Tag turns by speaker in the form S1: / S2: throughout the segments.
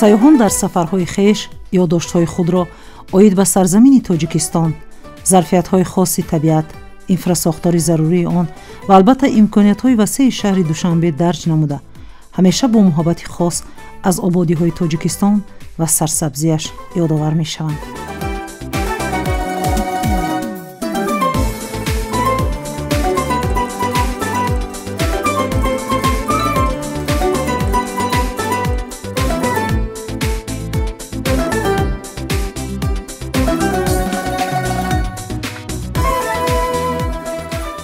S1: Сайёҳон дар сафарҳои хеш ёддоштҳои худро оид ба сарзамини Тоҷикистон, зарфиятҳои хоси табиат, инфрасохтори зарурии он ва албатта имкониятҳои васеи шаҳри Душанбе дарҷ намуда, ҳамеша бо муҳаббати хос аз ободиҳои Тоҷикистон ва сарсабзияш ёдовар мешаванд.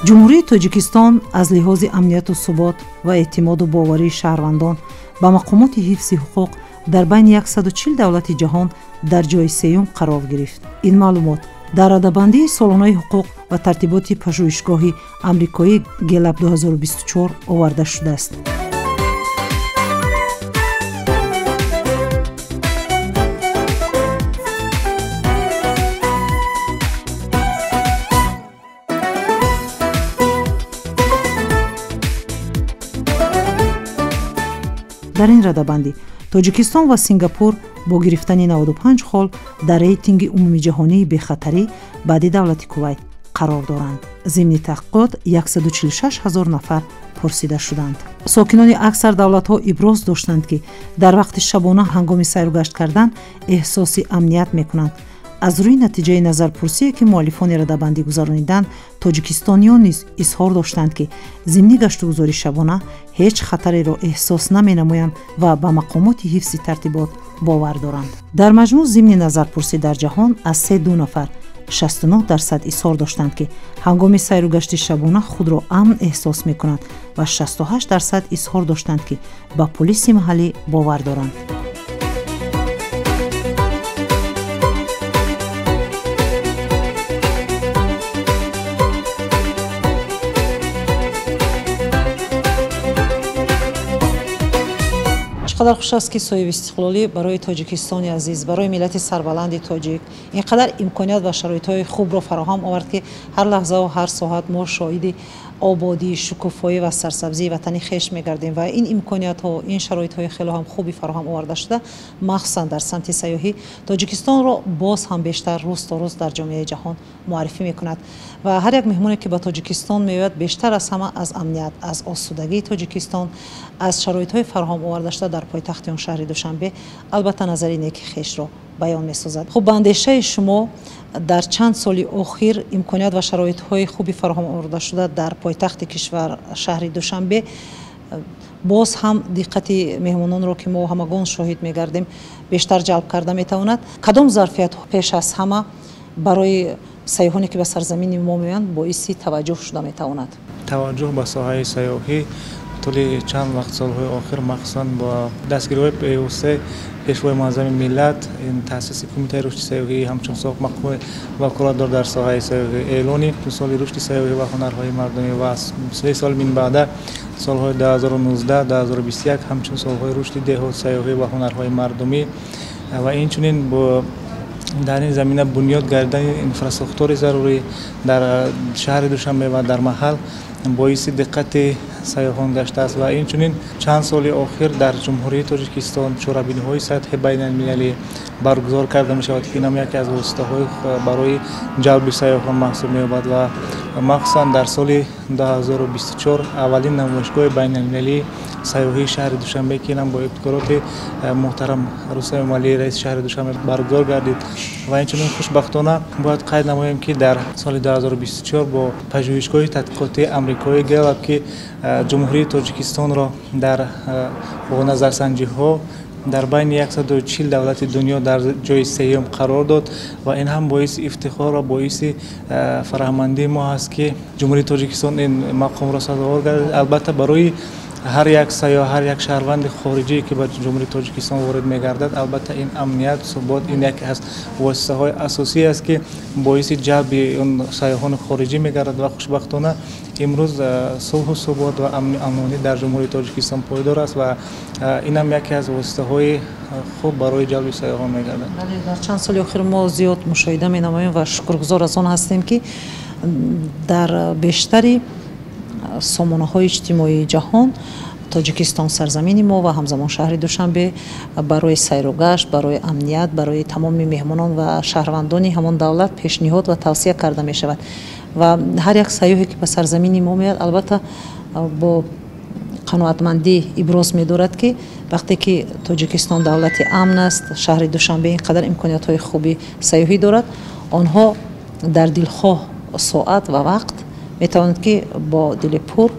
S1: Ҷумҳурии Тоҷикистон аз лиҳози амнияту субот ва эътимоду боварии шаҳрвандон ба мақомоти ҳифзи ҳуқуқ дар байни 140 давлати ҷаҳон дар ҷои сеюм қарор гирифт. Ин маълумот дар радабандии солонаи ҳуқуқ ва тартиботи пажӯҳишгоҳи амрикоӣ Гелап 2024 оварда шудааст. Дар ин радабандӣ Тоҷикистон ва Сингапур бо гирифтани 95 хол дар рейтинги умумиҷаҳонии бехатарӣ баъди давлати Кувайт қарор доранд. Зимни таҳқиқот 146 ҳазор нафар пурсида шуданд. Сокинони аксар давлатҳо иброз доштанд, ки дар вақти шабона ҳангоми сайругашт кардан эҳсоси амният мекунанд. Аз рӯи натиҷаи назарпурсие, ки муаллифони радабандӣ гузарониданд, тоҷикистониён низ изҳор доштанд, ки зимни гаштугузори шабона ҳеҷ хатареро эҳсос наменамоянд ва ба мақомоти ҳифзи тартибот бовар доранд. Дар маҷмӯъ зимни назарпурсӣ дар ҷаҳон аз 3-2 нафар 69% изҳор доштанд, ки ҳангоми сайругашти шабона худро амн эҳсос мекунанд ва 68% изҳор доштанд, ки ба полиси маҳаллӣ бовар доранд. Чӣ қадар хуш аст, ки соҳиби истиқлолӣ барои Тоҷикистони азиз, барои миллати сарбаланди тоҷик ин қадар имконият ва шароитҳои хубро фароҳам овард, ки ҳар лаҳзаву ҳар соат мо шоҳиди ободӣ, шукуфоӣ ва сарсабзии ватани хеш мегардем ва ин имкониятҳо, ин шароитҳои хеле ҳам хуби фароҳам оварда шуда, махсусан дар самти сайёҳӣ Тоҷикистонро боз ҳам бештар рӯз то рӯз дар ҷомеаи ҷаҳон муаррифӣ мекунад ва ҳар як меҳмоне, ки ба Тоҷикистон меояд, бештар аз ҳама аз амният, аз осудагии Тоҷикистон, аз шароитҳои фароҳам оварда шуда дар пойтахти он шаҳри Душанбе албатта назари неки хешро баён месозад. Хуб, ба андешаи шумо дар чанд соли охир имконият ва шароитҳои хуби фароҳам оварда шуда дар пойтахти кишвар шаҳри Душанбе боз ҳам диққати меҳмононро, ки мо ҳамагон шоҳид мегардем, бештар ҷалб карда метавонад? Кадом зарфият пеш аз ҳама барои сайёҳоне, ки ба сарзамини мо меоянд, боиси таваҷҷӯҳ шуда метавонад?
S2: Таваҷҷӯҳ ба соҳаи сайёҳӣ тӯли чанд вақт солҳои охир, махсусан бо дастгириҳои ПС Пешвои муаззами миллат, таъсиси Кумитаи рушди сайёҳӣ ҳамчун мақоми ваколатдор дар соҳаи сайёҳӣ, эълони соли рушди сайёҳӣ ва ҳунарҳои мардумӣ ва се сол минбаъда солҳои 2019-2021 ҳамчун солҳои рушди деҳот, сайёҳӣ ва ҳунарҳои мардумӣ ва инчунин бо дар ин замина бунёд гардидани инфрасохтори зарурӣ дар шаҳри Душанбе ва дар маҳал боиси диққати сайёҳон гаштааст ва инчунин чанд соли охир дар Ҷумҳурии Тоҷикистон чорабиниҳои сатҳи байналмилалӣ баргузор карда мешавад, ки инам яке аз воситаҳои барои ҷалби сайёҳон маҳсуб меёбад ва Махсусан дар соли 2024 аввалин намоишгоҳи байналмилалии сайёҳии шаҳри Душанбе, ки инам бо ибтикороти муҳтарам Рустам Эмомалӣ, раиси шаҳри Душанбе, баргузор гардид. Ва инчунин хушбахтона бояд қайд намоем, ки дар соли 2024 бо пажӯҳишгоҳи тадқиқотии амрикоӣ Гэллап, ки Ҷумҳурии Тоҷикистонро дар бо назарсанҷиҳо дар байни 140 давлати дунё дар ҷои сеюм қарор дод, ва ин ҳам боиси ифтихор ва боиси фараҳмандии мо ҳаст, ки Ҷумҳурии Тоҷикистон ин мақомро сазовор гардид. Албатта, барои ҳар як сайёҳ, ҳар як шаҳрванди хориҷие, ки ба Ҷумҳурии Тоҷикистон ворид мегардад, албатта ин амният, субот ин яке аз воситаҳои асосӣ аст, ки боиси ҷалби он сайёҳони хориҷӣ мегардад. Ва хушбахтона имрӯз сулҳу субот ва амну амонӣ дар Ҷумҳурии Тоҷикистон пойдор аст ва инам яке аз воситаҳои хуб барои ҷалби сайёҳон мегардад.
S1: Бале, дар чанд соли охир мо зиёд мушоҳида менамоем ва шукргузор аз он ҳастем, ки дар бештари сомонаҳои иҷтимоии ҷаҳон Тоҷикистон, сарзамини мо, ва ҳамзамон шаҳри Душанбе барои сайругашт, барои амният, барои тамоми меҳмонон ва шаҳрвандони ҳамон давлат пешниҳод ва тавсия карда мешавад. Ва ҳар як сайёҳе, ки ба сарзамини мо меояд, албатта бо қаноатмандӣ иброз медорад, ки вақте ки Тоҷикистон давлати амн аст, шаҳри Душанбе ин қадар имкониятҳои хуби сайёҳӣ дорад, онҳо дар дилхоҳ соат ва вақт метавонанд, ки бо дили пур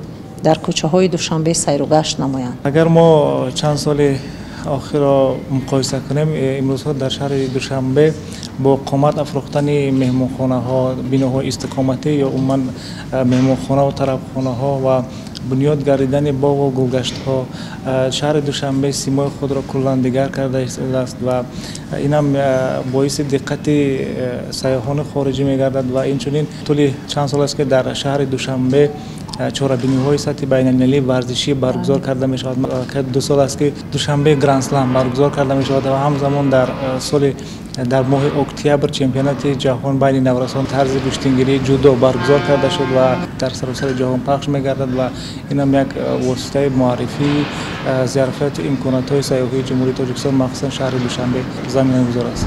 S1: дар кӯчаҳои Душанбе сайругашт намоянд.
S2: Агар мо чанд соли охирро муқоиса кунем, имрӯзҳо дар шаҳри Душанбе бо қомат афрохтани меҳмонхонаҳо, биноҳои истиқоматӣ ё умуман меҳмонхонаву тарабхонаҳо ва бунёд гардидани боғу гулгаштҳо, шаҳри Душанбе симои худро куллан дигар карда истодааст ва инам боиси диққати сайёҳони хориҷӣ мегардад. Ва инчунин тӯли чанд сол аст, ки дар шаҳри Душанбе чорабиниҳои сатҳи байналмилалии варзишӣ баргузор карда мешавад. 2 сол аст, ки Душанбе Грандслам баргузор карда мешавад ва ҳамзамон дар соли дар моҳи октябр чемпионати ҷаҳон байни наврасон тарзи гӯштингирии ҷудо баргузор карда шуд ва дар саросари ҷаҳон пахш мегардад ва инам як воситаи муаррифии зарфияту имкониятҳои сайёҳии Ҷумҳурии Тоҷикистон, махсусан шаҳри Душанбе, заминагузор аст.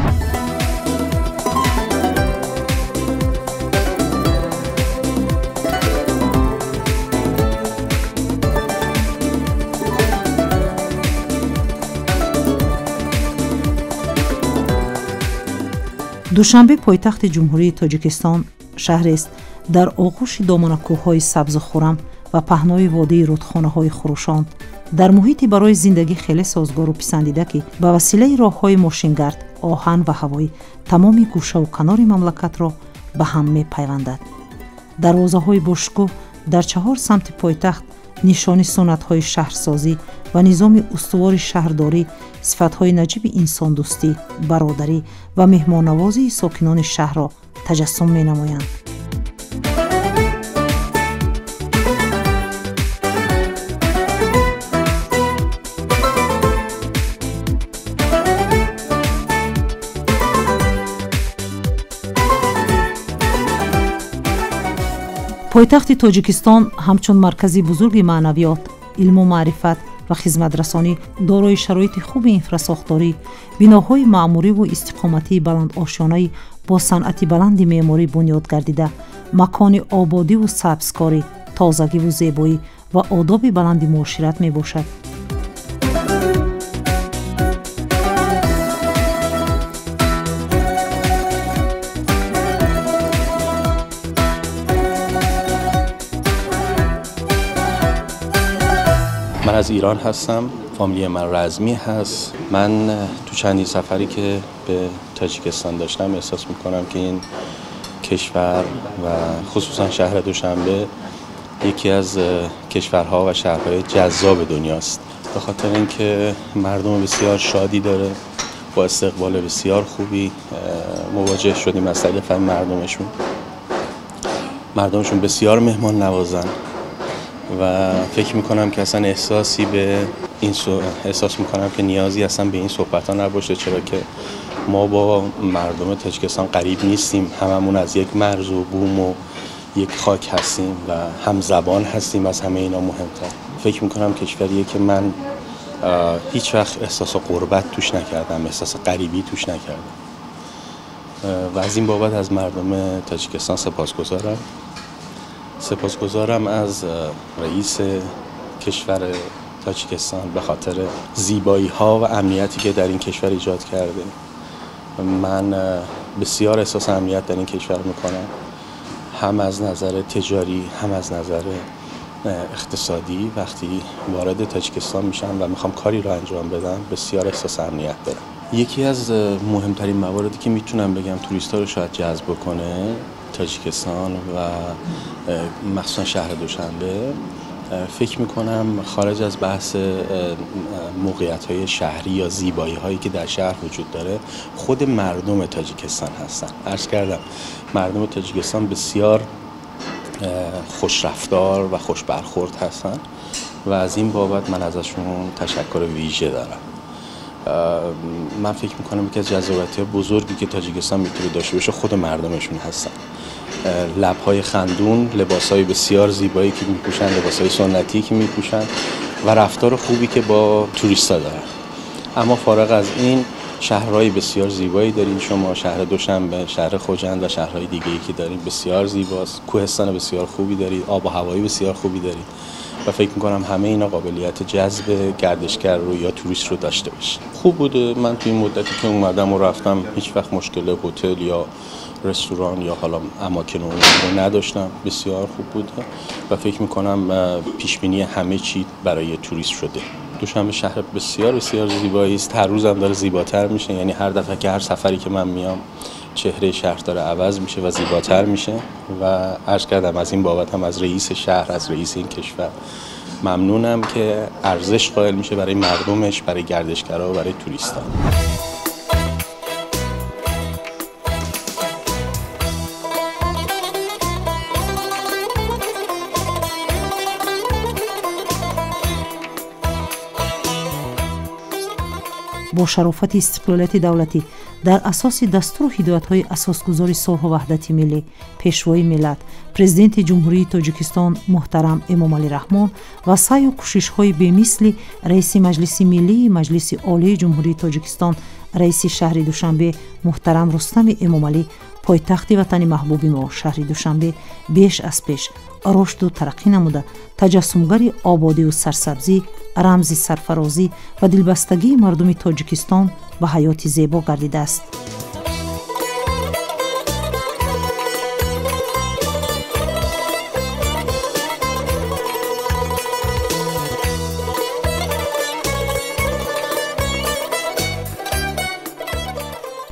S1: Душанбе пойтахти Ҷумҳурии Тоҷикистон шаҳрест дар оғӯши доманакӯҳҳои сабзу хуррам ва паҳнои водии рудхонаҳои хурӯшон, дар муҳити барои зиндагӣ хеле созгору писандида, ки ба василаи роҳҳои мошингард, оҳан ва ҳавоӣ тамоми гӯшаву канори мамлакатро ба ҳам мепайвандад. Дарвозаҳои бошукӯҳ дар чаҳор самти пойтахт нишони суннатҳои шаҳрсозӣ ва низоми устувори шаҳрдорӣ, сифатҳои наҷиби инсондӯстӣ, бародарӣ ва меҳмоннавозии сокинони шаҳрро таҷассум менамоянд. Пойтахти Тоҷикистон ҳамчун маркази бузурги маънавиёт, илму маърифат ва хизматрасонӣ дорои шароити хуби инфрасохторӣ, биноҳои маъмуриву истиқоматии баландошёнаи бо санъати баланди меъморӣ бунёд гардида, макони ободиву сабзкорӣ, тозагиву зебоӣ ва одоби баланди муошират мебошад.
S3: من از ایران هستم، فامیلی من رزمی هست. من تو چندین سفری که به تاجیکستان داشتم احساس میکنم که این کشور و خصوصا شهر دوشنبه یکی از کشورها و شهرهای جذاب دنیاست، به خاطر اینکه مردم بسیار شادی داره، با استقبال بسیار خوبی مواجه شدیم از طرف مردمشون بسیار مهمان نوازن و فکر میکنم که اصلا احساسی به این احساس میکنم که نیازی اصلا به این صحبت ها نباشه، چرا که ما با مردم تاجیکستان غریب نیستیم، هممون از یک مرز و بوم و یک خاک هستیم و هم زبان هستیم، از همه اینا مهمتر. فکر میکنم کشوریه که من هیچ وقت احساس غربت توش نکردم، احساس غریبی توش نکردم و از این بابت از مردم تاجیکستان سپاسگزارم. سپاسگزارم از رئیس کشور تاجیکستان به خاطر زیبایی ها و امنیتی که در این کشور ایجاد کرده. من بسیار احساس امنیت در این کشور میکنم، هم از نظر تجاری هم از نظر اقتصادی. وقتی وارد تاجیکستان میشم و میخوام کاری رو انجام بدم بسیار احساس امنیت دارم. یکی از مهمترین مواردی که میتونم بگم توریست‌ها رو شاید جذب کنه تاجیکستان و مخصوصا شهر دوشنبه، فکر میکنم خارج از بحث موقعیت‌های شهری یا زیبایی‌هایی که در شهر وجود داره، خود مردم تاجیکستان هستن. عرض کردم مردم تاجیکستان بسیار خوشرفتار و خوش برخورد هستن و از این بابت من ازشون تشکر ویژه دارم. من فکر میکنم یکی از جذابیت‌های بزرگی که تاجیکستان میتونه داشته باشه خود مردمشون هستن. لب‌های خندون، لباس‌های بسیار زیبایی که میپوشن، لباس‌های سنتی که میپوشن و رفتار خوبی که با توریستا دارن. اما فارغ از این، شهرهای بسیار زیبایی دارین شما، شهر دوشنبه، شهر خجند و شهرهای دیگه‌ای که دارین بسیار زیباست. کوهستان بسیار خوبی دارید، آب و هوایی بسیار خوبی دارید و فکر می‌کنم همه اینا قابلیت جذب گردشگر رو یا توریست رو داشته باشه. خوب بوده. من توی این مدتی که اومدم و رفتم هیچ وقت مشکل هتل یا رستوران یا حالا اماکن عمومی رو نداشتم. بسیار خوب بوده و فکر می‌کنم پیش‌بینی همه چی برای توریست شده. دوشنبه شهر بسیار بسیار زیبایی است. هر روزم داره زیباتر میشه، یعنی هر دفعه که هر سفری که من میام چهره شهر داره عوض میشه و زیباتر میشه و عرض کردم از این بابت هم از رئیس شهر، از رئیس این کشور ممنونم که ارزش قائل میشه برای مردمش، برای گردشگرا و برای توریستا.
S1: Бо шарофати истиқлолияти давлатӣ дар асоси дастуру ҳидоятҳои асосгузори сулҳу ваҳдати миллӣ, пешвои миллат, президенти Ҷумҳурии Тоҷикистон муҳтарам Эмомалӣ Раҳмон ва саъю кӯшишҳои бемисли раиси Маҷлиси Миллии Маҷлиси Олии Ҷумҳурии Тоҷикистон, раиси шаҳри Душанбе муҳтарам Рустами Эмомалӣ, пойтахти ватани маҳбуби мо шаҳри Душанбе беш аз пеш рушду тараққӣ намуда, таҷассумгари ободиву сарсабзӣ, рамзи сарфарозӣ ва дилбастагии мардуми Тоҷикистон ба ҳаёти зебо гардидааст.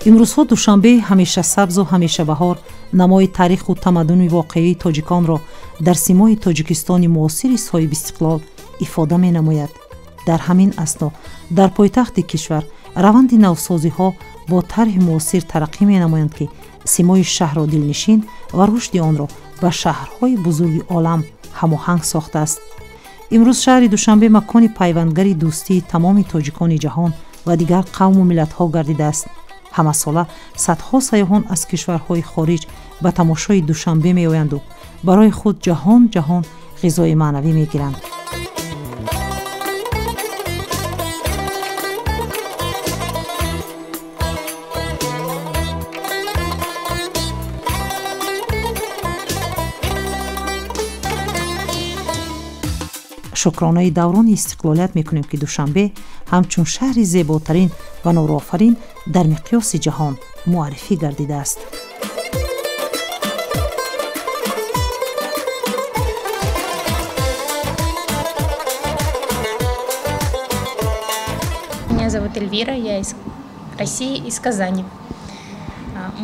S1: Имрӯзҳо Душанбе ҳамеша сабзу ҳамеша баҳор намои таъриху тамаддуни воқеии тоҷиконро дар симои Тоҷикистони муосири соҳибистиқлол ифода менамояд. Дар ҳамин асно дар пойтахти кишвар раванди навсозиҳо бо тарҳи муосир тараққӣ менамоянд, ки симои шаҳрро дилнишин ва рушди онро ба шаҳрҳои бузурги олам ҳамоҳанг сохтааст. Имрӯз шаҳри Душанбе макони пайвандгари дӯстии тамоми тоҷикони ҷаҳон ва дигар қавму миллатҳо гардидааст. Ҳамасола садҳо сайёҳон аз кишварҳои хориҷ ба тамошои Душанбе меоянду барои худ ҷаҳон ҷаҳон ғизои маънавӣ мегиранд. Шукронаи даврони истиқлолият мекунем, ки Душанбе ҳамчун шаҳри зеботарин ва нурофарин дар миқёси ҷаҳон муаррифӣ гардидааст.
S4: Меня зовут Эльвира, я из России, из Казани.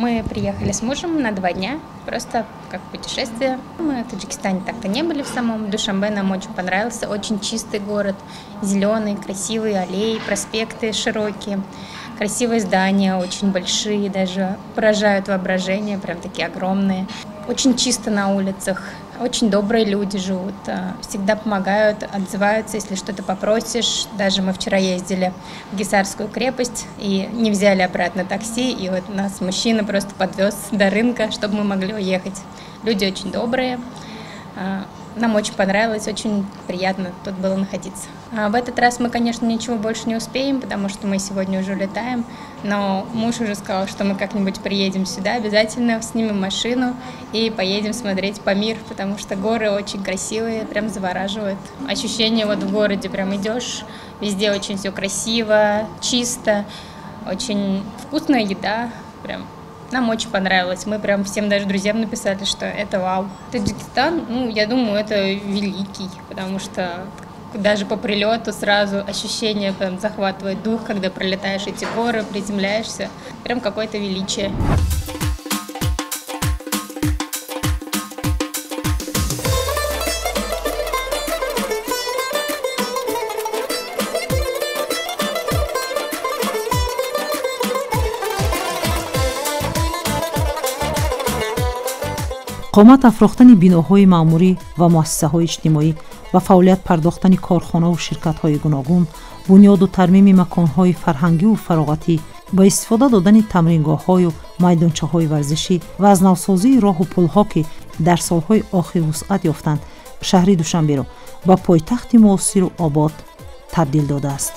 S4: Мы приехали с мужем на 2 дня, просто как путешествие. Мы в Таджикистане так-то не были в самом. Душанбе нам очень понравился, очень чистый город, зеленый, красивые аллеи, проспекты широкие, красивые здания, очень большие, даже поражают воображение, прям такие огромные. Очень чисто на улицах, очень добрые люди живут, всегда помогают, отзываются, если что-то попросишь. Даже мы вчера ездили в Гисарскую крепость и не взяли обратно такси, и вот нас мужчина просто подвез до рынка, чтобы мы могли уехать. Люди очень добрые, Нам очень понравилось, очень приятно тут было находиться. В этот раз мы, конечно, ничего больше не успеем, потому что мы сегодня уже улетаем, но муж уже сказал, что мы как-нибудь приедем сюда, обязательно снимем машину и поедем смотреть Памир, потому что горы очень красивые, прям завораживают. Ощущение вот в городе, прям идешь, везде очень все красиво, чисто, очень вкусная еда, прям. Нам очень понравилось. Мы прям всем даже друзьям написали, что это вау. Таджикистан, ну, я думаю, это великий, потому что даже по прилету сразу ощущение прям захватывает дух, когда пролетаешь эти горы, приземляешься. Прям какое-то величие.
S1: Қомат афрохтани биноҳои маъмурӣ ва муассисаҳои иҷтимоӣ ва фаъолият пардохтани корхонаву ширкатҳои гуногун, бунёду тармими маконҳои фарҳангиву фароғатӣ, ба истифода додани тамрингоҳҳою майдончаҳои варзишӣ ва аз навсозии роҳу пулҳо, ки дар солҳои охир вусъат ёфтанд, шаҳри Душанберо ба пойтахти муосиру обод табдил додааст.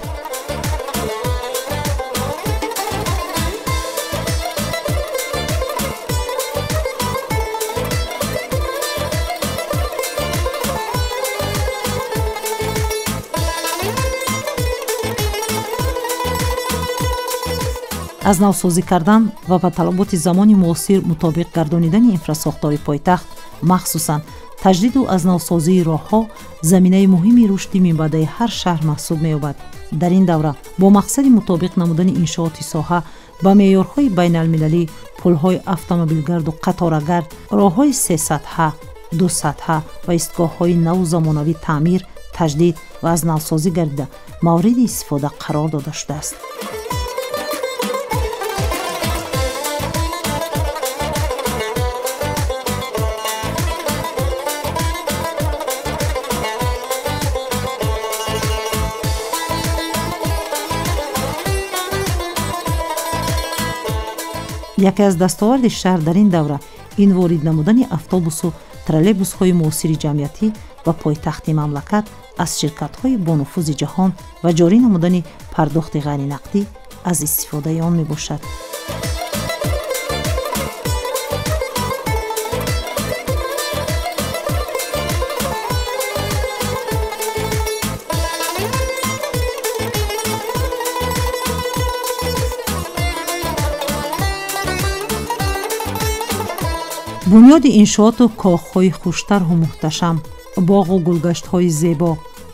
S1: Аз навсозӣ кардан ва ба талаботи замони муосир мутобиқ гардонидани инфрасохтори пойтахт, махсусан таҷдиду аз навсозии роҳҳо, заминаи муҳими рушди минбаъдаи ҳар шаҳр маҳсуб меёбад. Дар ин давра бо мақсади мутобиқ намудани иншооти соҳа ба меъёрҳои байналмилалӣ, пулҳои автомобилгарду қаторагард, роҳҳои сесатҳа, дусатҳа ва истгоҳҳои наву замонавӣ таъмир, таҷдид ва аз навсозӣ гардида мавриди истифода қарор дода шудааст. Яке аз дастоварди шаҳр дар ин давра ин ворид намудани автобусу троллейбусҳои муосири ҷамъиятӣ ба пойтахти мамлакат аз ширкатҳои бонуфузи ҷаҳон ва ҷорӣ намудани пардохти ғайринақдӣ аз истифодаи он мебошад. Бунёди иншооту коҳҳои хуштарҳу муҳташам, боғу гулгаштҳои зебо,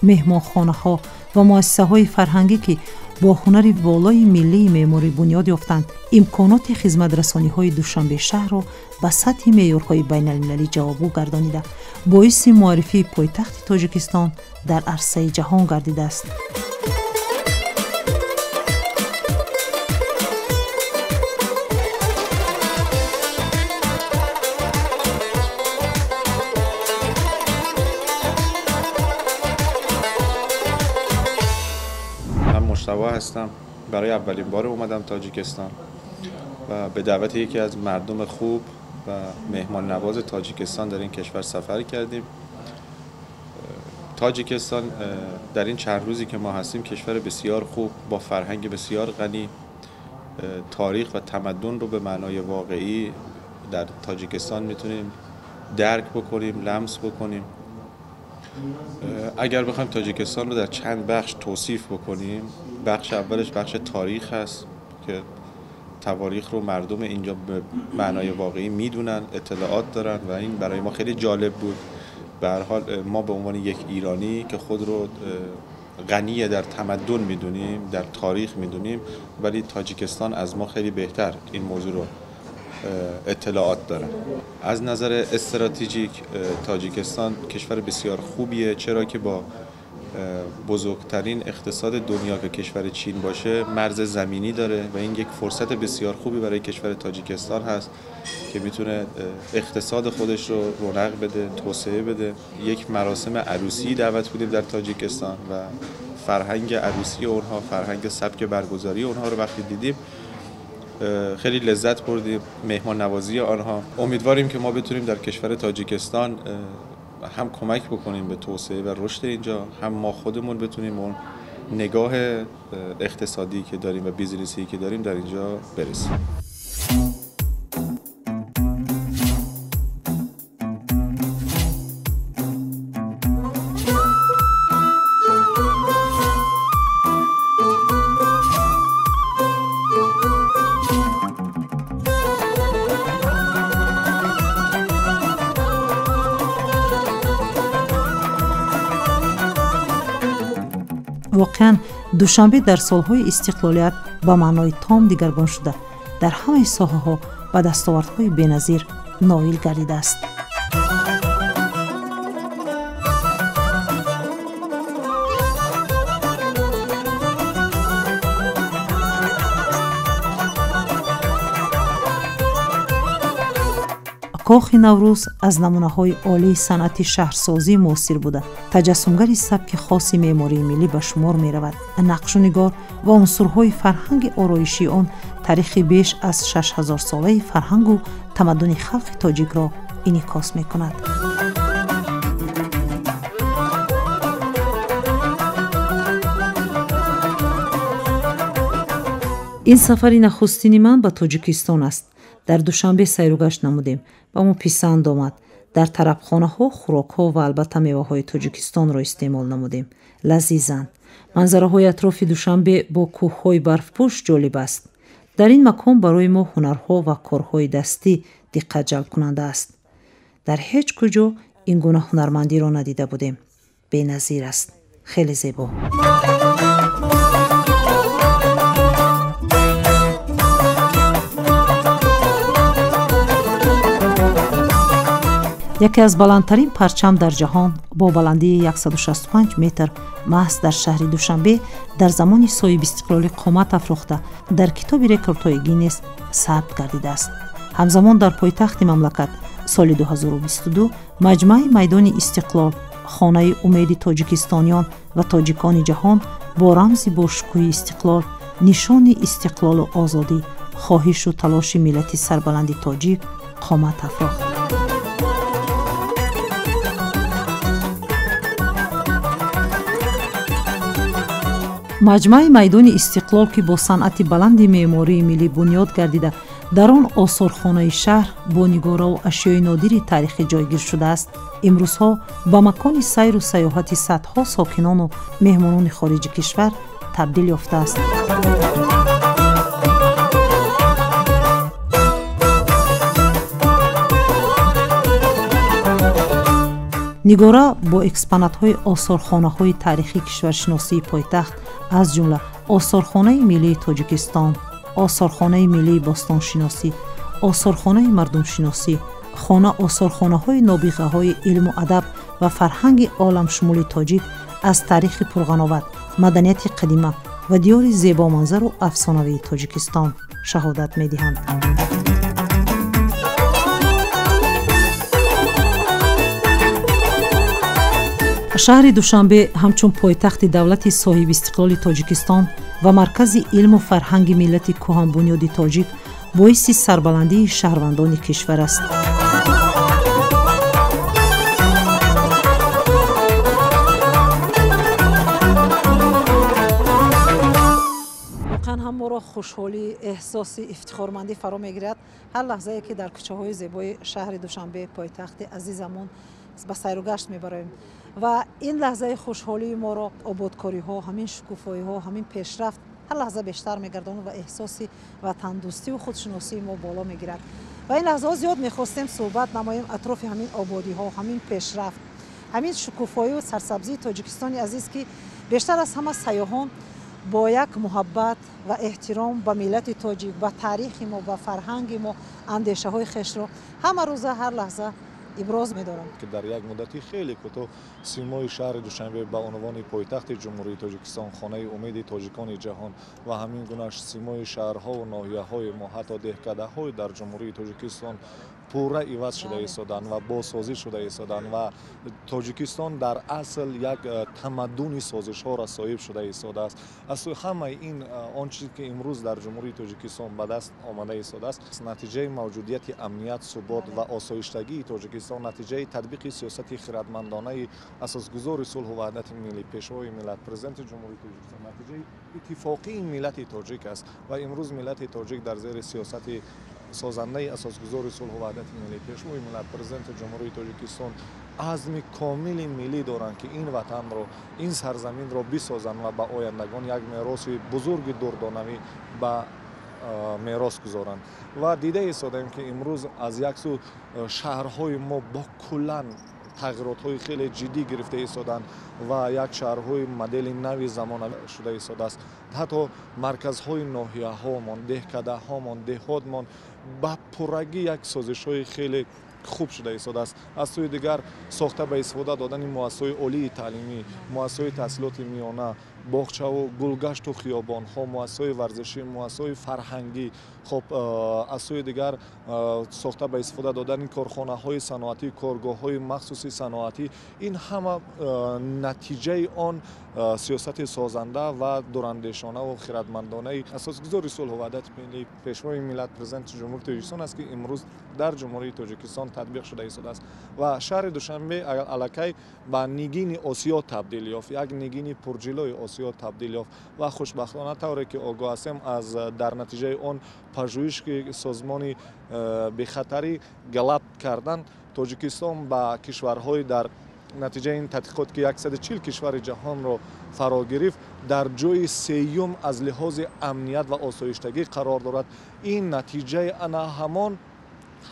S1: меҳмонхонаҳо ва муассисаҳои фарҳангӣ, ки бо ҳунари волои миллии меъморӣ бунёд ёфтанд, имконоти хизматрасониҳои Душанбешаҳрро ба сатҳи меъёрҳои байналмилалӣ ҷавобгӯ гардонида, боиси муаррифии пойтахти Тоҷикистон дар арсаи ҷаҳон гардидааст.
S5: هستم. برای اولین بار اومدم تاجیکستان و به دعوت یکی از مردم خوب و مهمان نواز تاجیکستان در این کشور سفر کردیم. تاجیکستان در این چند روزی که ما هستیم کشور بسیار خوب با فرهنگ بسیار غنی، تاریخ و تمدن رو به معنای واقعی در تاجیکستان میتونیم درک بکنیم، لمس بکنیم. اگر بخوایم تاجیکستان رو در چند بخش توصیف بکنیم، بخش اولش بخش تاریخ هست که تواریخ رو مردم اینجا به معنای واقعی میدونن، اطلاعات دارن و این برای ما خیلی جالب بود. به هر حال ما به عنوان یک ایرانی که خود رو غنی در تمدن میدونیم، در تاریخ میدونیم، ولی تاجیکستان از ما خیلی بهتر این موضوع رو اطلاعات داره. از نظر استراتژیک تاجیکستان کشور بسیار خوبیه، چرا که با بزرگترین اقتصاد دنیا که کشور چین باشه مرز زمینی داره و این یک فرصت بسیار خوبی برای کشور تاجیکستان هست که میتونه اقتصاد خودش رو رونق بده، توسعه بده. یک مراسم عروسی دعوت بودیم در تاجیکستان و فرهنگ عروسی اونها، فرهنگ سبک برگزاری اونها رو وقتی دیدیم خیلی لذت بردیم، مهمان نوازی آنها. امیدواریم که ما بتونیم در کشور تاجیکستان هم کمک بکنیم به توسعه و رشد اینجا، هم ما خودمون بتونیم اون نگاه اقتصادی که داریم و business ی که داریم در اینجا برسیم.
S1: Воқеан, Душанбе дар солҳои истиқлолият ба маънои том дигаргун шуда, дар ҳамаи соҳаҳо ба дастовардҳои беназир ноил гардидааст. Кохи Наврӯз аз намунаҳои олии санъати шаҳрсозии муосир буда, таҷассумгари сабки хоси меъмории миллӣ ба шумор меравад. Нақшу нигор ва унсурҳои фарҳанги ороишии он таърихи беш аз 6000-солаи фарҳангу тамаддуни халқи тоҷикро инъикос мекунад. Ин сафари нахустини ман ба Тоҷикистон аст. Дар Душанбе сайругашт намудем, ба мо писанд омад. Дар тарабхонаҳо хӯрокҳо ва албатта меваҳои Тоҷикистонро истеъмол намудем. Лазизанд. Манзараҳои атрофи Душанбе бо кӯҳҳои барфпӯш ҷолиб аст. Дар ин макон барои мо ҳунарҳо ва корҳои дастӣ диққат ҷалбкунанда аст. Дар ҳеҷ куҷо ин гуна ҳунармандиро надида будем. Беназир аст. Хеле зебо. Яке аз баландтарин парчам дар ҷаҳон бо баландии 165 метр маҳз дар шаҳри Душанбе дар замони соҳибистиқлолӣ қомат афрохта дар китоби рекордҳои Гиннес сабт гардидааст. Ҳамзамон дар пойтахти мамлакат соли 2022 маҷмааи майдони Истиқлол, хонаи умеди тоҷикистониён ва тоҷикони ҷаҳон бо рамзи бошукӯҳи истиқлол, нишони истиқлолу озодӣ, хоҳишу талоши миллати сарбаланди тоҷик қомат афрохт. Маҷмааи майдони Истиқлол, ки бо санъати баланди меъмории миллӣ бунёд гардида, дар он осорхонаи шаҳр бо нигораву ашёи нодири таърихӣ ҷойгир шудааст, имрӯзҳо ба макони сайру сайёҳати садҳо сокинону меҳмонони хориҷи кишвар табдил ёфтааст. Нигора бо экспонатҳои осорхонаҳои таърихии кишваршиносии пойтахт, аз ҷумла Осорхонаи миллии Тоҷикистон, Осорхонаи миллии бостоншиносӣ, Осорхонаи мардумшиносӣ, хона осорхонаҳои нобиғаҳои илму адаб ва фарҳанги оламшумули тоҷик аз таърихи пурғановат, маданияти қадима ва диёри зебоманзару афсонавии Тоҷикистон шаҳодат медиҳанд. Шаҳри Душанбе ҳамчун пойтахти давлати соҳибистиқлоли Тоҷикистон ва маркази илму фарҳанги миллати кӯҳанбунёди тоҷик боиси сарбаландии шаҳрвандони кишвар аст. Воқеан ҳам моро хушҳолӣ, эҳсоси ифтихормандӣ фаро мегирад ҳар лаҳзае ки дар кӯчаҳои зебои шаҳри Душанбе, пойтахти азизамон, ба сайругашт мебароем. Ва ин лаҳзаи хушҳолии моро ободкориҳо, ҳамин шукуфоиҳо, ҳамин пешрафт ҳар лаҳза бештар мегардонад ва эҳсоси ватандӯстиву худшиносии мо боло мегирад. Ва ин лаҳзаҳо зиёд мехостем суҳбат намоем атрофи ҳамин ободиҳо, ҳамин пешрафт, ҳамин шукуфоию сарсабзии Тоҷикистони азиз, ки бештар аз ҳама сайёҳон бо як муҳаббат ва эҳтиром ба миллати тоҷик, ба таърихи мо, ба фарҳанги мо андешаҳои хешро ҳама рӯза, ҳар лаҳза иброз медорам.
S6: Ки дар як муддати хеле кӯтоҳ симои шаҳри Душанбе ба унвони пойтахти Ҷумҳурии Тоҷикистон, хонаи умеди тоҷикони ҷаҳон ва ҳамин гуна симои шаҳрҳову ноҳияҳои мо, ҳатто деҳкадаҳои дар Ҷумҳурии Тоҷикистон пурра иваз шуда истоданд ва бозсозӣ шуда истоданд ва Тоҷикистон дар асл як тамаддуни созишҳоро соҳиб шуда истодааст. Аз сӯи ҳамаи ин он чизе ки имрӯз дар Ҷумҳурии Тоҷикистон ба даст омада истодааст, натиҷаи мавҷудияти амният, субот ва осоиштагии Тоҷикистон, натиҷаи татбиқи сиёсати хиратмандонаи асосгузори сулҳу ваҳдати миллӣ, Пешвои миллат, Президенти Ҷумҳурии Тоҷикистон, натиҷаи иттифоқии миллати тоҷик аст. Ва имрӯз миллати тоҷик дар зери сиёсати созандаи асосгузори сулҳу ваҳдати миллӣ, Пешвои миллат, Президенти Ҷумҳурии Тоҷикистон азми комили миллӣ доранд, ки ин ватанро, ин сарзаминро бисозанд ва ба ояндагон як мероси бузурги дурдонавӣ ба мерос гузоранд. Ва дида истодаем, ки имрӯз аз як сӯ шаҳрҳои мо бо куллан тағйиротҳои хеле ҷиддӣ гирифта истоданд ва як шаҳрҳои модели нави замонавӣ шуда истодааст. Ҳатто марказҳои ноҳияҳомон, деҳкадаҳомон, деҳотмон ба пуррагӣ як созишҳои хеле хуб шуда истодааст. Аз сӯи дигар, сохта ба истифода додани муассисаҳои олии таълимӣ, муассисаҳои таҳсилоти миёна, боғчаву гулгашту хиёбонҳо, муассисаҳои варзишӣ, муассисаҳои фарҳангӣ, хоб, аз сӯи дигар, сохта ба истифода додани корхонаҳои саноатӣ, коргоҳҳои махсуси саноатӣ, ин ҳама натиҷаи он сиёсати созанда ва дурандешонаву хиратмандонаи асосгузори сулҳу ваҳдати миллӣ, Пешвои миллат, Президенти Ҷумҳурии Тоҷикистон аст, ки имрӯз дар Ҷумҳурии Тоҷикистон татбиқ шуда истодааст. Ва шаҳри Душанбе аллакай ба нигини Осиё табдил ёфт, як нигини пурҷилои Осиё табдил ёфт. Ва хушбахтона, тавре ки огоҳ ҳастем, аз дар натиҷаи он пажӯҳиш, ки созмони бехатарӣ Галлап кардан, Тоҷикистон ба кишварҳои дар натиҷаи ин тадқиқот, ки 140 кишвари ҷаҳонро фаро гирифт, дар ҷои сеюм аз лиҳози амният ва осоиштагӣ қарор дорад. Ин натиҷаи ана ҳамон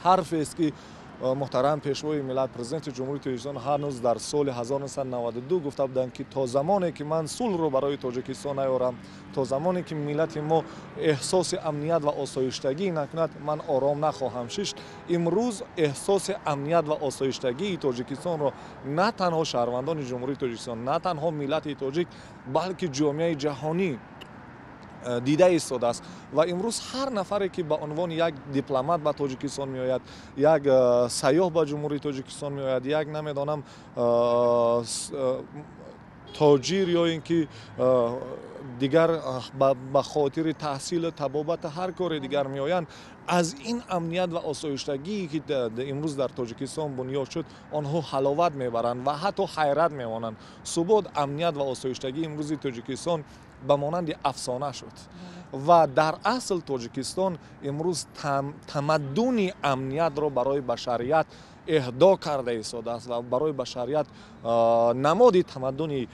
S6: ҳарфест, ки муҳтарам Пешвои миллат, Президенти Ҷумҳурии Тоҷикистон ҳанӯз дар соли 1992 гуфта буданд, ки то замоне ки ман сулҳро барои Тоҷикистон наёрам, то замоне ки миллати мо эҳсоси амният ва осоиштагӣ накунад, ман ором нахоҳам шишт. Имрӯз эҳсоси амният ва осоиштагии Тоҷикистонро на танҳо шаҳрвандони Ҷумҳурии Тоҷикистон, на танҳо миллати тоҷик, балки ҷомеаи ҷаҳонӣ дида истодааст. Ва имрӯз ҳар нафаре, ки ба унвони як дипломат ба Тоҷикистон меояд, як сайёҳ ба Ҷумҳурии Тоҷикистон меояд, як, намедонам, тоҷир ё ин ки дигар ба хотири таҳсилу табобат, ҳар кори дигар меоянд, аз ин амният ва осоиштагие, ки имрӯз дар Тоҷикистон бунёд шуд, онҳо ҳаловат мебаранд ва ҳатто ҳайрат мемонанд. Субот, амният ва осоиштагии имрӯзи Тоҷикистон ба монанди афсона шуд. Ва дар асл Тоҷикистон имрӯз тамаддуни амниятро барои башарият эҳдо карда истодааст ва барои башарият намоди тамаддуни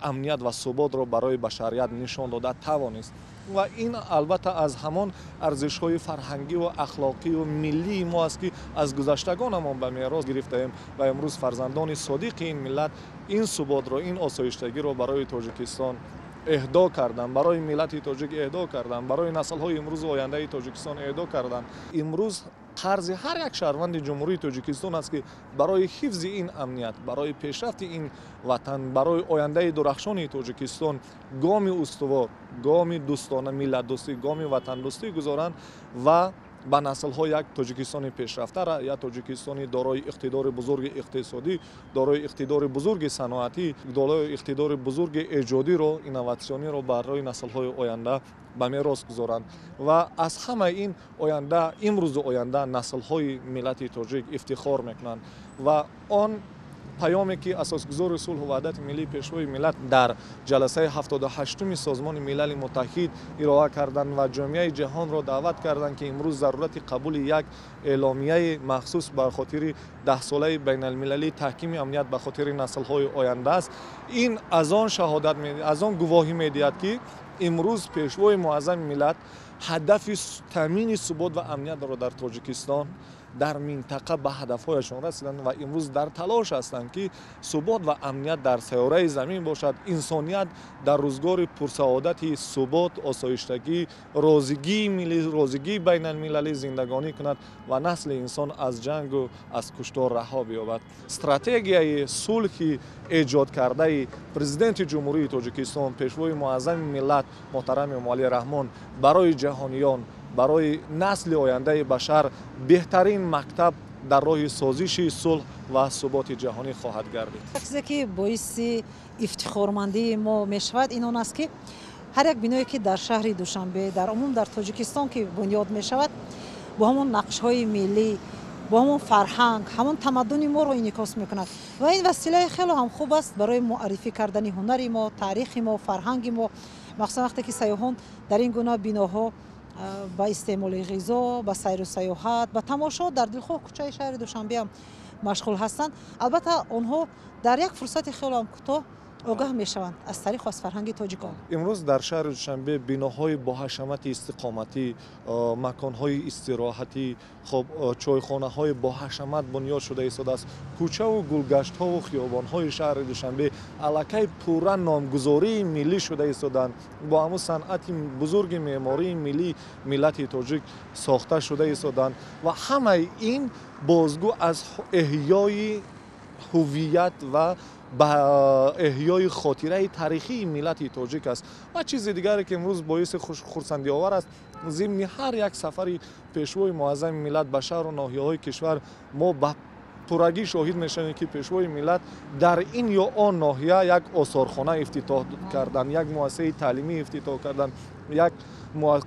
S6: амният ва суботро барои башарият нишон дода тавонист. Ва ин албатта аз ҳамон арзишҳои фарҳангиву ахлоқиву миллии мо аст, ки аз гузаштагонамон ба мерос гирифтаем ва имрӯз фарзандони содиқи ин миллат ин суботро, ин осоиштагиро барои Тоҷикистон эҳдо карданд, барои миллати тоҷик эҳдо карданд, барои наслҳои имрӯзу ояндаи Тоҷикистон эҳдо карданд. Имрӯз қарзи ҳар як шаҳрванди Ҷумҳурии Тоҷикистон аст, ки барои ҳифзи ин амният, барои пешрафти ин ватан, барои ояндаи дурахшони Тоҷикистон гоми устувор, гоми дӯстона, миллатдӯстӣ, гоми ватандӯстӣ гузоранд ва ба наслҳо як Тоҷикистони пешрафтара, як Тоҷикистони дорои иқтидори бузурги иқтисодӣ, дорои иқтидори бузурги саноатӣ, дорои иқтидори бузурги эҷодиро, инноватсиониро барои наслҳои оянда ба мерос гузоранд. Ва аз ҳамаи ин оянда, имрӯзу оянда наслҳои миллати тоҷик ифтихор мекунанд. Ва он паёме, ки асосгузори сулҳу ваҳдати миллӣ, Пешвои миллат дар ҷаласаи 78-уми Созмони Милали Муттаҳид ироа карданд ва ҷомеаи ҷаҳонро даъват карданд, ки имрӯз зарурати қабули як эъломияи махсус ба хотири даҳсолаи байналмилалии таҳкими амният ба хотири наслҳои оянда аст, ин аз он шаҳодат, аз он гувоҳӣ медиҳад, ки имрӯз Пешвои муаззами миллат ҳадафи таъмини субот ва амниятро дар Тоҷикистон, дар минтақа ба ҳадафҳояшон расиданд ва имрӯз дар талош ҳастанд, ки субот ва амният дар сайёраи замин бошад, инсоният дар рӯзгори пурсаодати субот, осоиштагӣ, розигии миллӣ, розигии байналмилалӣ зиндагонӣ кунад ва насли инсон аз ҷангу аз куштор раҳо биёбад. Стратегияи сулҳи эҷодкардаи Президенти Ҷумҳурии Тоҷикистон, Пешвои муаззами миллат муҳтарами Эмомалӣ Раҳмон барои ҷаҳониён, барои насли ояндаи башар беҳтарин мактаб дар роҳи созиши сулҳ ва суботи ҷаҳонӣ хоҳад гардид.
S1: Чизе ки боиси ифтихормандии мо мешавад ин он аст, ки ҳар як биное ки дар шаҳри Душанбе, дар умум дар Тоҷикистон ки бунёд мешавад, бо ҳамон нақшҳои миллӣ, бо ҳамон фарҳанг, ҳамон тамаддуни моро инъикос мекунад ва ин василаи хеле ҳам хуб аст барои муаррифӣ кардани ҳунари мо, таърихи мо, фарҳанги мо. Махсусан вақте ки сайёҳон дар ин гуна биноҳо ба истеъмоли ғизо, ба сайру сайёҳат, ба тамошо дар дилхоҳ кӯчаи шаҳри Душанбе ҳам машғул ҳастанд, албатта онҳо дар як фурсати хеле ҳам кӯтоҳ огаҳ мешаванд аз таъриху аз фарҳанги тоҷикон.
S6: Имрӯз дар шаҳри Душанбе биноҳои боҳашамати истиқоматӣ, маконҳои истироҳатӣ, хоб чойхонаҳои боҳашамат бунёд шуда истодааст. Кӯчаву гулгаштҳову хиёбонҳои шаҳри Душанбе аллакай пурра номгузории миллӣ шуда истодаанд. Бо ҳамун санъати бузурги меъмории миллии миллати тоҷик сохта шуда истодаанд ва ҳамаи ин бозгӯ аз эҳёи ҳувият ва ба эҳёи хотираи таърихии миллати тоҷик аст. Ва чизи дигаре ки имрӯз боиси хурсандиовар аст, зимни ҳар як сафари пешвои муаззами миллат ба шаҳру ноҳияҳои кишвар мо ба пуррагӣ шоҳид мешавем, ки пешвои миллат дар ин ё он ноҳия як осорхона ифтитоҳ карданд, як муассисаи таълимӣ ифтитоҳ карданд, як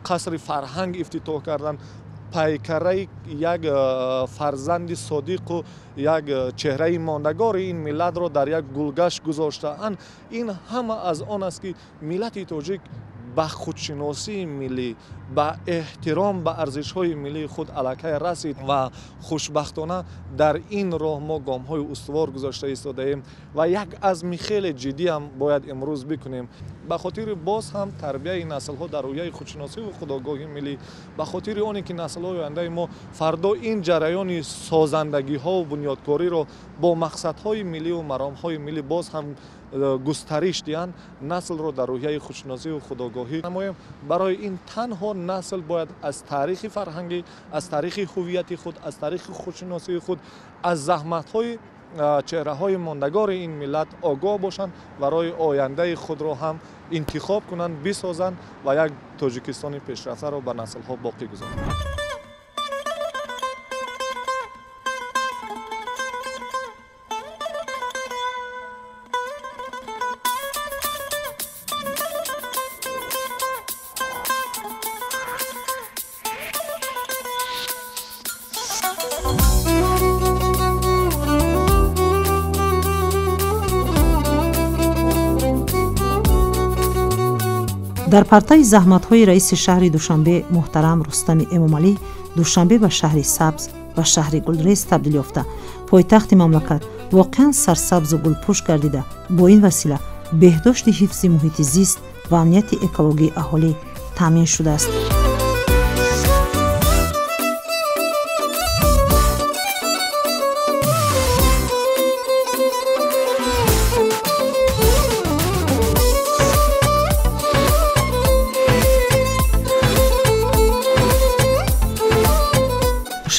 S6: қасри фарҳанг ифтитоҳ карданд. Пайкараи як фарзанди содиқу як чеҳраи мондагори ин миллатро дар як гулгашт гузоштаанд. Ин ҳама аз он аст, ки миллати тоҷик ба худшиносии миллӣ, ба эҳтиром ба арзишҳои миллии худ аллакай расид ва хушбахтона дар ин роҳ мо гомҳои устувор гузошта истодаем ва як азми хеле ҷиддиам бояд имрӯз бикунем ба хотири боз ҳам тарбияи наслҳо дар рӯяи худшиносиву худогоҳии миллӣ, ба хотири оне ки наслҳои ояндаи мо фардо ин ҷараёни созандагиҳову бунёдкориро бо мақсадҳои милливу маромҳои миллӣ боз ҳам густариш диҳанд, наслро дар рӯҳияи худшиносиву худогоҳӣ намоем. Барои ин танҳо насл бояд аз таърихи фарҳангӣ, аз таърихи ҳувияти худ, аз таърихи худшиносии худ, аз заҳматҳои чеҳраҳои мондагори ин миллат огоҳ бошанд, барои ояндаи худро ҳам интихоб кунанд, бисозанд ва як Тоҷикистони пешрафтаро ба наслҳо боқӣ гузоранд.
S1: Дар партаи заҳматҳои раиси шаҳри Душанбе муҳтарам Рустами Эмомалӣ, Душанбе ба шаҳри сабз ва шаҳри гулрез табдил ёфта, пойтахти мамлакат воқеан сарсабзу гулпӯш гардида, бо ин васила беҳдошти ҳифзи муҳити зист ва амнияти экологии аҳолӣ таъмин шудааст.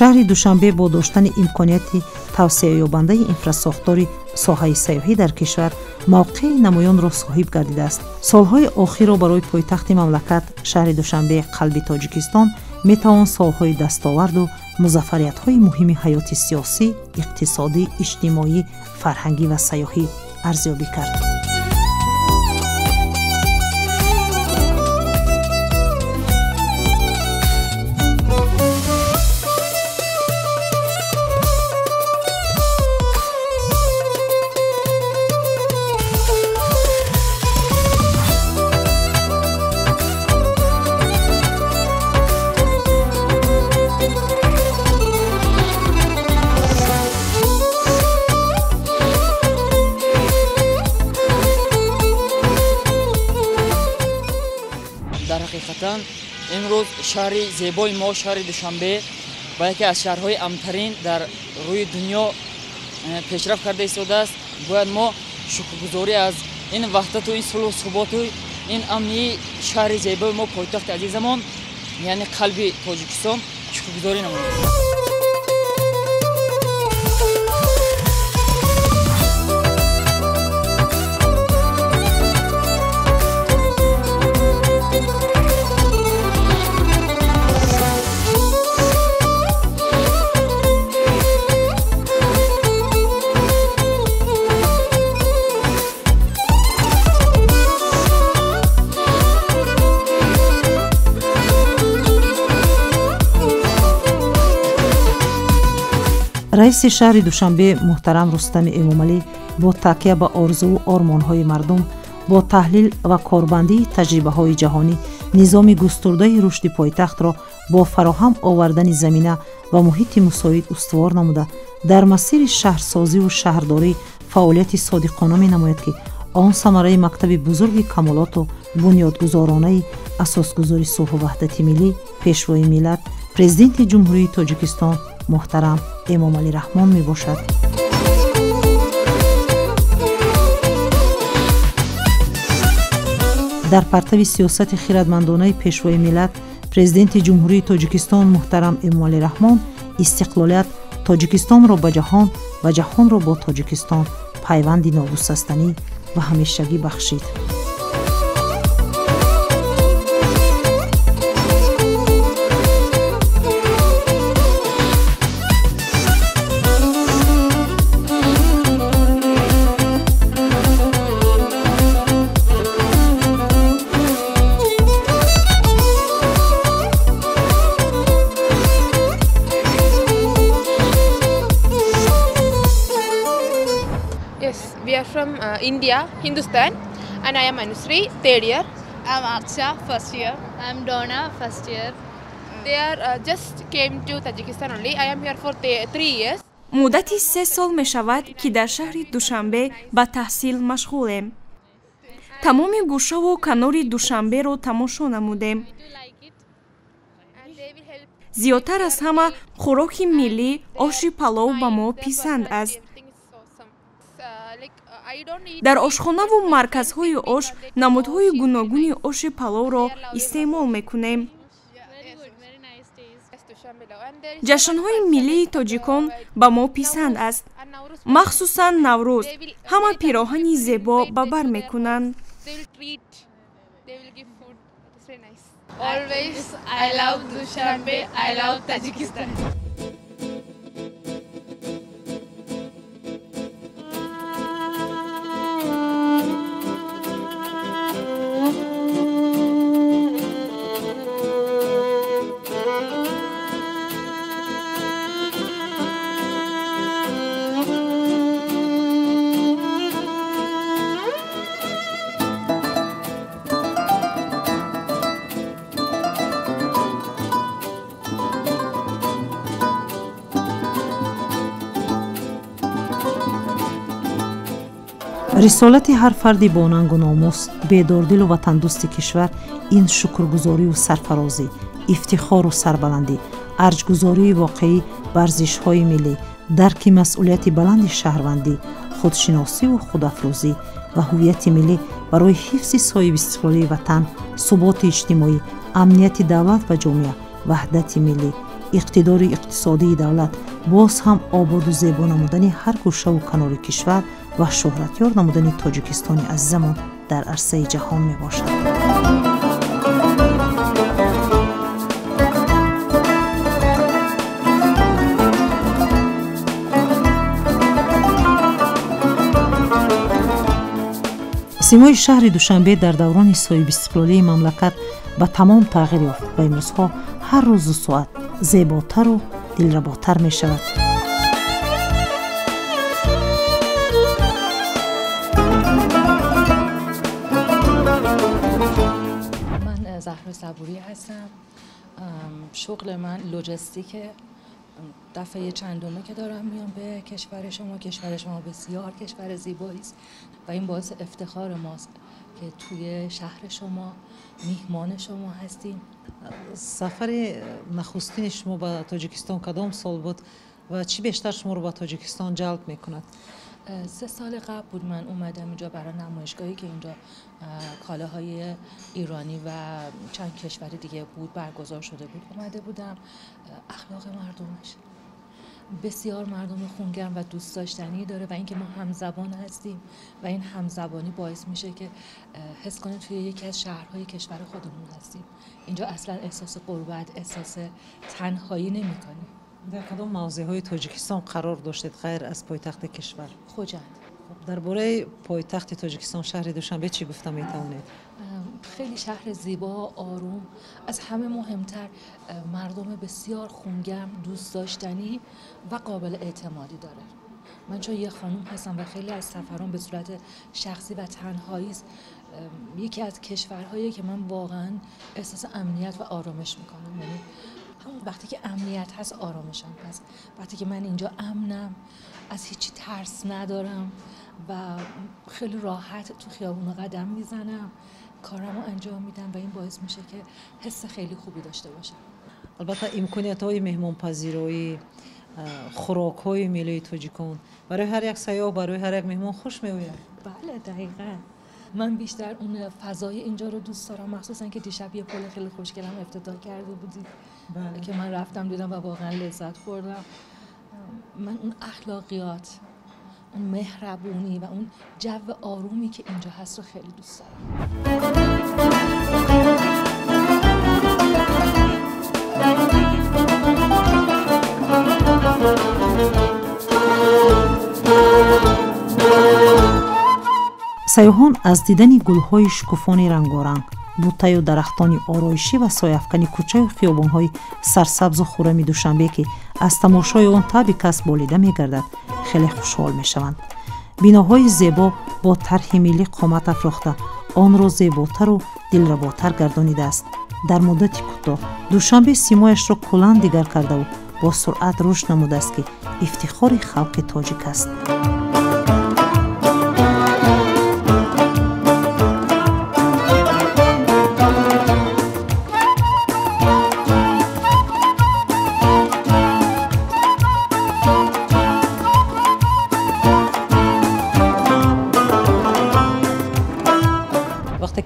S1: Шаҳри Душанбе бо доштани имконияти тавсеаёбандаи инфрасохтори соҳаи сайёҳӣ дар кишвар мавқеи намоёнро соҳиб гардидааст. Солҳои охирро барои пойтахти мамлакат шаҳри Душанбе қалби Тоҷикистон метавон солҳои дастоварду музаффариятҳои муҳими ҳаёти сиёсӣ, иқтисодӣ, иҷтимоӣ, фарҳангӣ ва сайёҳӣ арзёбӣ кард.
S7: Имрӯз шаҳри зебои мо, шаҳри Душанбе, ба яке аз шаҳрҳои амнтарин дар рӯи дунё пешрафт карда истодааст. Бояд мо шукргузорӣ аз ин ваҳдату ин сулҳу суботу ин амнии шаҳри зебои мо, пойтахти азизамон, яъне қалби Тоҷикистон, шукргузорӣ намоем.
S1: Раиси шаҳри Душанбе муҳтарам Рустами Эмомалӣ бо такя ба орзуву ормонҳои мардум, бо таҳлил ва корбандии таҷрибаҳои ҷаҳонӣ низоми густурдаи рушди пойтахтро бо фароҳам овардани замина ва муҳити мусоид устувор намуда, дар масири шаҳрсозиву шаҳрдорӣ фаъолияти содиқона менамояд, ки он самараи мактаби бузурги камолоту бунёдгузоронаи асосгузори сулҳу ваҳдати миллӣ, пешвои миллат, президенти Ҷумҳурии Тоҷикистон муҳтарам Эмомалӣ Раҳмон мебошад. Дар партави сиёсати хирадмандонаи пешвои миллат, президенти Ҷумҳурии Тоҷикистон муҳтарам Эмомалӣ Раҳмон истиқлолият Тоҷикистонро ба ҷаҳон ва ҷаҳонро бо Тоҷикистон пайванди ногусастанӣ ва ҳамешагӣ бахшид.
S8: From India, Hindustan, and I am Anusri, third year.
S9: I'm Archa, first year. I'm Donna, first year.
S8: They are just came to Tajikistan only. I am here for 3 years.
S10: Муддати 3 сол мешавад, ки дар шаҳри Душанбе ба таҳсил машғулем. Тамоми гӯшаву канори Душанберо тамошо намудем. Зиёдтар аз ҳама хӯроки миллӣ оши палов ба мо писанд аст. Дар ошхонаву марказҳои ош намудҳои гуногуни оши паловро истеъмол мекунем. Ҷашнҳои миллии тоҷикон ба мо писанд аст, махсусан Наврӯз. Ҳама пироҳани зебо ба бар мекунанд.
S8: Always I love Dushanbe, I love Tajikistan.
S1: Рисолати ҳар фарди бонангу номус, бедордилу ватандӯсти кишвар ин шукргузорию сарфарозӣ, ифтихору сарбаландӣ, арҷгузории воқеӣ ба арзишҳои миллӣ, дарки масъулияти баланди шаҳрвандӣ, худшиносиву худафрӯзӣ ва ҳуввияти миллӣ барои ҳифзи соҳибистиқлолии ватан, суботи иҷтимоӣ, амнияти давлат ва ҷомеа, ваҳдати миллӣ, иқтидори иқтисодии давлат, боз ҳам ободу зебо намудани ҳар гӯшаву канори кишвар ва шӯҳратёр намудани Тоҷикистони азизамон дар арсаи ҷаҳон мебошад. Симои шаҳри Душанбе дар даврони соҳибистиқлолии мамлакат ба тамом тағйир ёфт ва имрӯзҳо ҳар рӯзу соат зеботару дилработар мешавад.
S11: من زهرا صبوری هستم. شغل من لوجستیکه. دفعه چندمه که دارم میام به کشور شما. کشور شما بسیار کشور زیبایی است و این باعث افتخار ماست که توی شهر شما میهمان شما هستیم.
S1: سفر نخستین شما به تاجیکستان کدام سال بود و چی بیشتر شما رو به تاجیکستان جلب میکند؟
S11: 3 سال قبل بود من اومدم اینجا برای نمایشگاهی که اینجا کالاهای ایرانی و چند کشور دیگه بود برگزار شده بود. اومده بودم. اخلاق مردمش بسیار مردم خونگرم و دوست داشتنی داره و اینکه ما همزبان هستیم و این همزبانی باعث میشه که حس کنیم توی یکی از شهرهای کشور خودمون هستیم. اینجا اصلا احساس غربت، احساس تنهایی نمی‌کنیم.
S1: در کدام موضع‌های تاجیکستان قرار داشتید غیر از پایتخت کشور؟
S11: خوجند.
S1: درباره پایتخت تاجیکستان شهر دوشنبه چی گفته میتوانید؟
S11: خیلی شهر زیبا، آروم، از همه مهمتر مردم بسیار خونگرم، دوست داشتنی و قابل اعتمادی داره. من چون یه خانم هستم و خیلی از سفرام به صورت شخصی و تنهایی است، یکی از کشورهایی که من واقعا احساس امنیت و آرامش میکنم. یعنی همون وقتی که امنیت هست آرامشم هست. وقتی که من اینجا امنم، از هیچی ترس ندارم و خیلی راحت تو خیابون قدم میزنم، کارمو انجام میدم و این باعث میشه که حس خیلی خوبی داشته باشم.
S1: البته имкониятҳои меҳмонпазироӣ, хӯрокҳои миллии тоҷикон барои ҳар як сайёҳ, барои ҳар як меҳмон хуш меояд.
S11: بله، دقیقا. من بیشتر اون فضای اینجا رو دوست دارم، مخصوصا که دیشب یه پل خیلی خوشگلم افتتاح کرده بودید. بله. که من رفتم دیدم و واقعا لذت بردم. من اون اخلاقیات، اون مهربونی و اون جو آرومی که اینجا هست رو خیلی دوست دارم.
S1: Сайёҳон аз дидани гулҳои шукуфони рангоранг, бутаю дарахтони ороишӣ ва сояафкани кӯчаю хиёбонҳои сарсабзу хуррами Душанбе, ки аз тамошои он таби кас болида мегардад, хеле хушҳол мешаванд. Биноҳои зебо бо тарҳи миллӣ қомат афрохта, онро зеботару дилработар гардонидааст. Дар муддати кӯтоҳ Душанбе симояшро куллан дигар кардаву бо суръат рушд намудааст, ки ифтихори халқи тоҷик аст.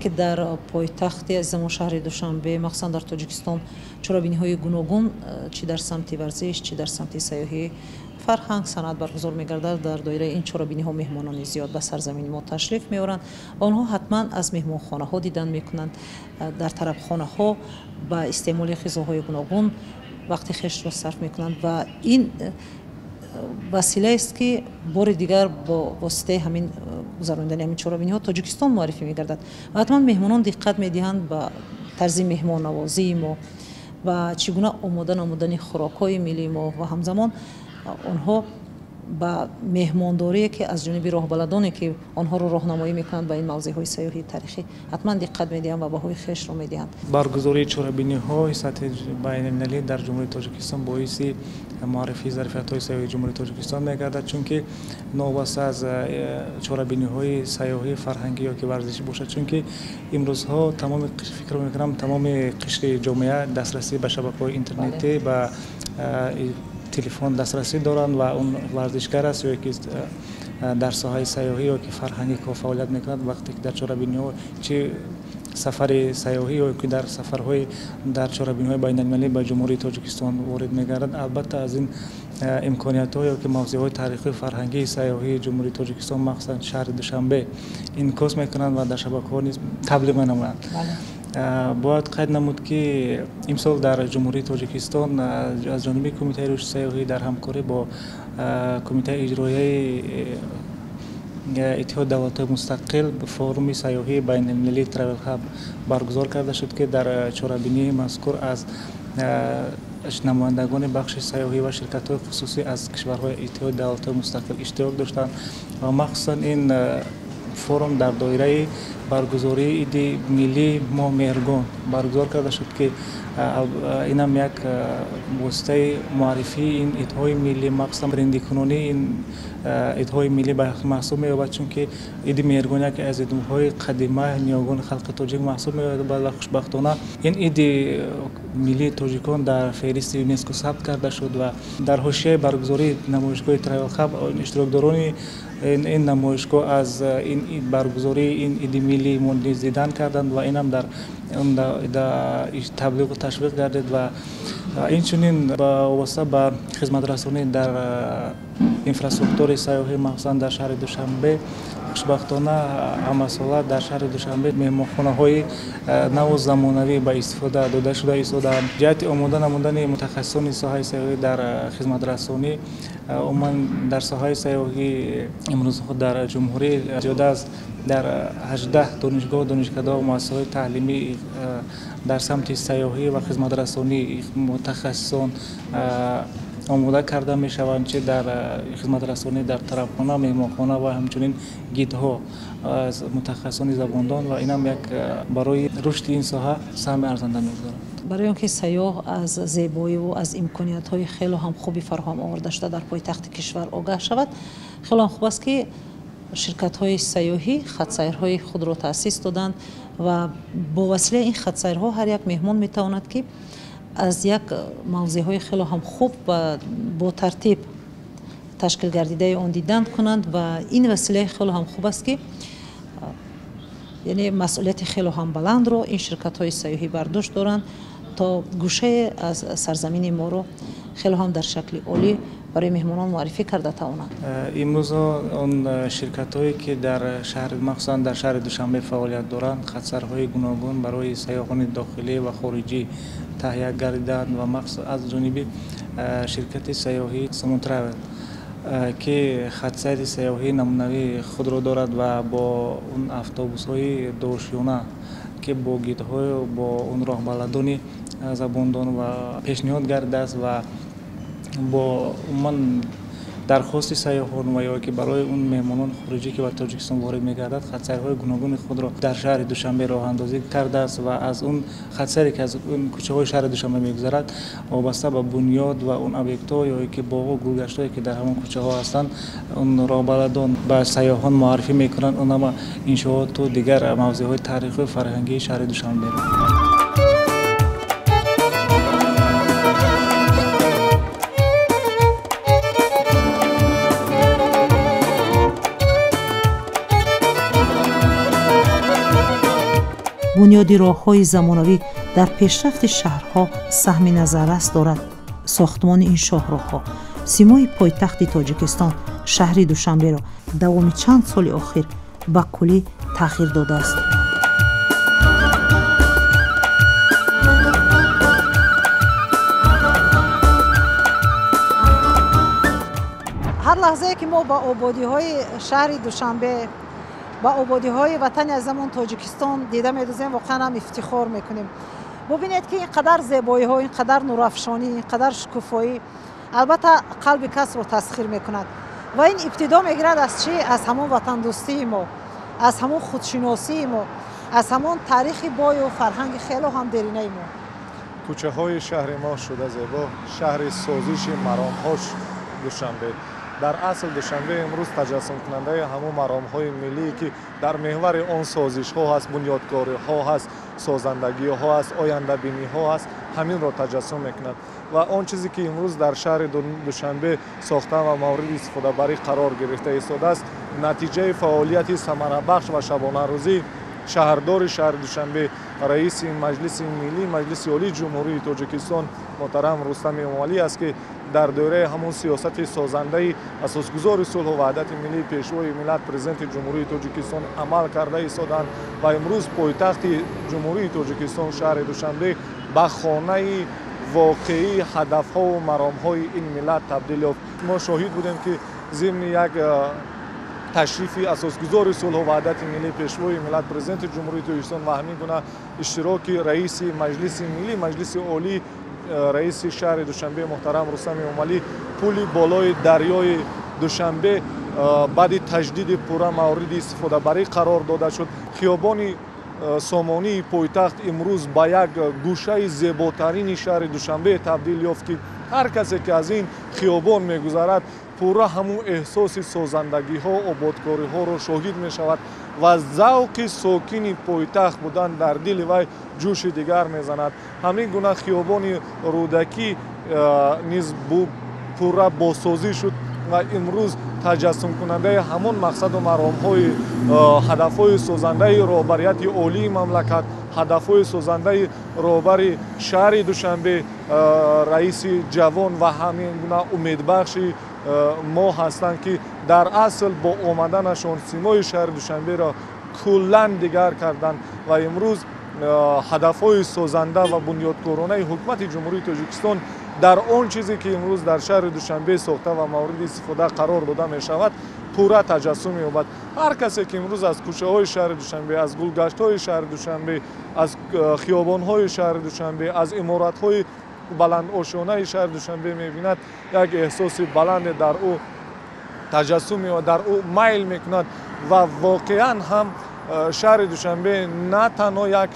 S1: Ки дар пойтахти азизамон, шаҳри Душанбе, махсусан дар Тоҷикистон, чорабиниҳои гуногун, чӣ дар самти варзиш, чӣ дар самти сайёҳӣ, фарҳанг, санъат баргузор мегардад, дар доираи ин чорабиниҳо меҳмонони зиёд ба сарзамини мо ташриф меоранд. Онҳо ҳатман аз меҳмонхонаҳо дидан мекунанд, дар тарабхонаҳо ба истеъмоли ғизоҳои гуногун вақти хешро сарф мекунанд ва ин василаест, ки бори дигар бо воситаи ҳамин гузаронидани ҳамин чорабиниҳо Тоҷикистон муаррифӣ мегардад. Ва ҳатман меҳмонон диққат медиҳанд ба тарзи меҳмоннавозии мо ва чӣ гуна омода намудани хӯрокҳои миллии мо ва ҳамзамон онҳо ба меҳмондорие, ки аз ҷониби роҳбаладоне, ки онҳоро роҳнамоӣ мекунанд ба ин мавзеъҳои сайёҳии таърихӣ, ҳатман диққат медиҳанд ва баҳои хешро медиҳанд.
S2: Баргузории чорабиниҳои сатҳи байналмилалӣ дар Ҷумҳурии Тоҷикистон боиси муаррифии зарфиятҳои сайёҳии Ҷумҳурии Тоҷикистон мегардад, чунки новобаста аз чорабиниҳои сайёҳӣ, фарҳангӣ ё ки варзишӣ бошад, чунки имрӯзҳо тамоми, фикр мекунам, тамоми қишри ҷомеа дастрасӣ ба шабакаҳои интернетӣ, ба телефон дастрасӣ доранд ва он варзишгар аст ё ки дар соҳаи сайёҳӣ ё ки фарҳангӣ ко фаъолият мекунад, вақте ки дар чорабиниҳо, чи сафари сайёҳӣ ё ки дар сафарҳои дар чорабиниҳои байналмилалӣ ба Ҷумҳурии Тоҷикистон ворид мегардад, албатта аз ин имкониятҳо ё ки мавзеъҳои таърихию фарҳангии сайёҳии Ҷумҳурии Тоҷикистон, махсусан шаҳри Душанбе, инъикос мекунанд ва дар шабакаҳо низ таблиғ менамоянд. Бояд қайд намуд, ки имсол дар Ҷумҳурии Тоҷикистон аз ҷониби Кумитаи рушди сайёҳӣ дар ҳамкорӣ бо Кумитаи иҷроияи Иттиҳоди давлатҳои мустақил форуми сайёҳии байналмилалии Travel Hub баргузор карда шуд, ки дар чорабинии мазкур аз намояндагони бахши сайёҳӣ ва ширкатҳои хусусӣ аз кишварҳои Иттиҳоди давлатҳои мустақил иштирок доштанд ва махсусан ин форум дар доираи баргузории иди миллии мо Меҳргон баргузор карда шуд, ки инам як воситаи муаррифии ин идҳои миллӣ, махсусан брендикунонии ин идҳои миллӣ маҳсуб меёбад, чунки иди Меҳргон яке аз идҳои қадима ниёгони халқи тоҷик маҳсуб меёбад ва хушбахтона ин иди миллии тоҷикон дар феҳристи ЮНЕСКО сабт карда шуд. Ва дар ҳошияи баргузории намоишгоҳи Travel Hub иштирокдорони ин намоишгоҳ аз ин баргузории ин иди миллии мо низ дидан карданд ва инам дар таблиғу ташвиқ гардид. Ва инчунин ба восита ба хизматрасонӣ дар инфраструктураи сайёҳӣ, махсусан дар шаҳри Душанбе, Хушбахтона ҳамасола дар шаҳри Душанбе меҳмонхонаҳои наву замонавӣ ба истифода дода шуда истодаанд. Ҷиҳати омода намудани мутахассисони соҳаи сайёҳӣ дар хизматрасонӣ, умуман дар соҳаи сайёҳӣ имрӯзҳо дар ҷумҳурӣ зиёда аз дар 18 донишгоҳ, донишкадаҳо, муассисаҳои таълимӣ дар самти сайёҳӣ ва хизматрасонӣ мутахассисон омода карда мешаванд, чи дар хизматрасонӣ дар тарабхона, меҳмонхона ва ҳамчунин гидҳо аз мутахассисони забондон, ва инам як барои рушди ин соҳа саҳми арзанда мегузорад.
S1: Барои он ки сайёҳ аз зебоиву аз имкониятҳои хело ҳам хуби фароҳам оварда шуда дар пойтахти кишвар огаҳ шавад, хело ҳам хуб аст, ки ширкатҳои сайёҳӣ хатсайрҳои худро таъсис доданд ва бо василаи ин хатсайрҳо ҳар як меҳмон метавонад, ки аз як мавзеъҳои хело ҳам хуб ва бо тартиб ташкил гардидаи он дидан кунанд. Ва ин василаи хело ҳам хуб аст, ки яъне масъулияти хело ҳам баландро ин ширкатҳои сайёҳӣ бар дӯш доранд, то гӯшае аз сарзамини моро хело ҳам дар шакли олӣ барои меҳмонон муаррифӣ карда тавонанд.
S2: Имрӯзҳо он ширкатҳое, ки дар шаҳр, махсусан дар шаҳри Душанбе фаъолият доранд, хатсарҳои гуногун барои сайёҳони дохилӣ ва хориҷӣ таҳия гардидаанд ва махсус аз ҷониби ширкати сайёҳӣ Сомон Травел, ки хатсайри сайёҳии намунавии худро дорад ва бо он автобусҳои дошёна, ки бо гидҳою бо он роҳбаладони забондон ва пешниҳод гардидааст ва бо умуман дархости сайёҳон ва ё ки барои он меҳмонон хориҷӣ, ки ба Тоҷикистон ворид мегардад, хатсайрҳои гуногуни худро дар шаҳри Душанбе роҳандозӣ кардааст ва аз он хатсайре, ки аз он кӯчаҳои шаҳри Душанбе мегузарад, вобаста ба бунёд ва он объектҳо ё ки боғу гулгаштҳое, ки дар ҳамон кӯчаҳо ҳастанд, он роҳбаладон ба сайёҳон муаррифӣ мекунанд он ҳама иншооту дигар мавзеъҳои таърихию фарҳангии шаҳри Душанберо.
S1: Бунёди роҳҳои замонавӣ дар пешрафти шаҳрҳо саҳми назаррас дорад. Сохтмони ин шоҳроҳҳо симои пойтахти Тоҷикистон, шаҳри Душанберо давоми чанд соли охир ба куллӣ тағйир додааст. Ҳар лаҳзае, ки мо ба ободиҳои шаҳри Душанбе, ба ободиҳои ватани азизамон Тоҷикистон дида медозем, воқеан ҳам ифтихор мекунем. Бубинед, ки ин қадар зебоиҳо, ин қадар нурафшонӣ, ин қадар шукуфоӣ албатта қалби касро тасхир мекунад. Ва ин ибтидо мегирад аз чӣ? Аз ҳамон ватандӯстии мо, аз ҳамон худшиносии мо, аз ҳамон таърихи бою фарҳанги хело ҳам деринаи мо.
S6: Кӯчаҳои шаҳри мо шуда зебо, шаҳри созиши маромҳош Душанбе. Дар асл Душанбе имрӯз таҷассумкунандаи ҳамон маромҳои миллие, ки дар меҳвари он созишҳо ҳаст, бунёдкориҳо ҳаст, созандагиҳо ҳаст, ояндабиниҳо ҳаст, ҳаминро таҷассум мекунад. Ва он чизе, ки имрӯз дар шаҳри Душанбе сохта ва мавриди истифодабарӣ қарор гирифта истодааст, натиҷаи фаъолияти самарабахш ва шабонарӯзии шаҳрдори шаҳри Душанбе, раиси Маҷлиси Миллӣ, Маҷлиси Олии Ҷумҳурии Тоҷикистон муҳтарам Рустам Эмомалӣ аст, ки дар доираи ҳамон сиёсати созандаи асосгузори сулҳу ваҳдати миллӣ, Пешвои миллат, Президенти Ҷумҳурии Тоҷикистон амал карда истоданд ва имрӯз пойтахти Ҷумҳурии Тоҷикистон шаҳри Душанбе ба хонаи воқеии ҳадафҳову маромҳои ин миллат табдил ёфт. Мо шоҳид будем, ки зимни як ташрифи асосгузори сулҳу ваҳдати миллӣ, Пешвои миллат, Президенти Ҷумҳурии Тоҷикистон ва ҳамин гуна иштироки раиси Маҷлиси Миллӣ, Маҷлиси Олӣ, раиси шаҳри Душанбе муҳтарам Рустам Эмомалӣ пули болои дарёи Душанбе баъди таҷдиди пурра мавриди истифодабарӣ қарор дода шуд. Хиёбони сомонии пойтахт имрӯз ба як гӯшаи зеботарини шаҳри Душанбе табдил ёфт, ки ҳар касе, ки аз ин хиёбон мегузарад, пурра ҳамун эҳсоси созандагиҳо, ободкориҳоро шоҳид мешавад ва завқи сокини пойтахт будан дар дили вай ҷӯши дигар мезанад. Ҳамин гуна хиёбони Рӯдакӣ низ пурра бозсозӣ шуд ва имрӯз таҷассумкунандаи ҳамон мақсаду маромҳои ҳадафҳои созандаи роҳбарияти олии мамлакат, ҳадафҳои созандаи роҳбари шаҳри Душанбе, раиси ҷавон ва ҳамин гуна умедбахши мо ҳастанд, ки дар асл бо омаданашон симои шаҳри Душанберо куллан дигар карданд ва имрӯз ҳадафҳои созанда ва бунёдкоронаи ҳукумати Ҷумҳурии Тоҷикистон дар он чизе ки имрӯз дар шаҳри Душанбе сохта ва мавриди истифода қарор дода мешавад, пурра таҷассум меёбад. Ҳар касе ки имрӯз аз кӯчаҳои шаҳри Душанбе, аз гулгаштҳои шаҳри Душанбе, аз хиёбонҳои шаҳри Душанбе, аз иморатҳои баландошёнаи шаҳри Душанбе мебинад, як эҳсоси баланде дар ӯ таҷассум меёбад, дар ӯ майл мекунад ва воқеан ҳам шаҳри Душанбе на танҳо як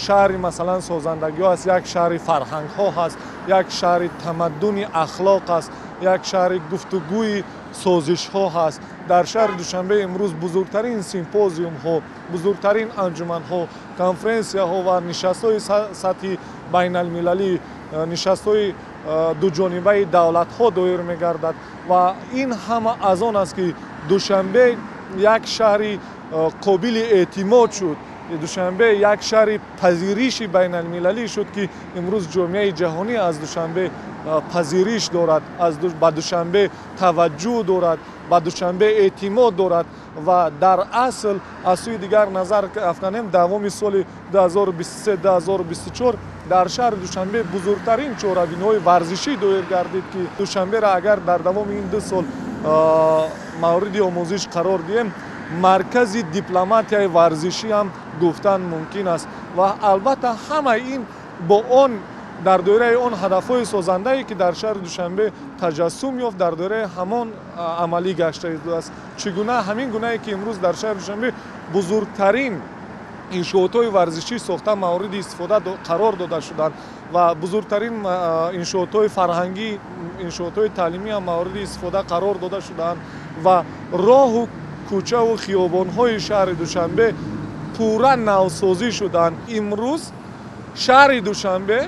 S6: шаҳри масалан созандагиҳо аст, як шаҳри фарҳангҳо ҳаст, як шаҳри тамаддуни ахлоқ аст, як шаҳри гуфтугӯи созишҳо ҳаст. Дар шаҳри Душанбе имрӯз бузургтарин симпозиумҳо, бузургтарин анҷуманҳо, конференсияҳо ва нишастҳои сатҳи байналмилалӣ, нишастҳои дуҷонибаи давлатҳо доир мегардад ва ин ҳама аз он аст, ки Душанбе як шаҳри қобили эътимод шуд. Душанбе як шаҳри пазириши байналмилалӣ шуд, ки имрӯз ҷомеаи ҷаҳонӣ аз Душанбе пазириш дорад, ба Душанбе таваҷҷӯҳ дорад, ба Душанбе эътимод дорад ва дар асл аз сӯи дигар назар афканем, давоми соли 2023-2024 дар шаҳри Душанбе бузургтарин чорабиниҳои варзишӣ доир гардид, ки Душанберо агар дар давоми ин 2 сол мавриди омӯзиш қарор диҳем, маркази дипломатияи варзишӣ ҳам гуфтан мумкин аст. Ва албатта ҳамаи ин бо он дар доираи он ҳадафҳои созандае, ки дар шаҳри Душанбе таҷассум ёфт, дар доираи ҳамон амалӣ гашта аст. Чӣ гуна ҳамин гунае ки имрӯз дар шаҳри Душанбе бузургтарин иншоотҳои варзишӣ сохта мавриди истифода қарор дода шуданд ва бузургтарин иншоотҳои фарҳангӣ, иншоотҳои таълимӣ ҳам мавриди истифода қарор дода шуданд ва роҳу кӯчаву хиёбонҳои шаҳри Душанбе пурра навсозӣ шуданд. Имрӯз шаҳри Душанбе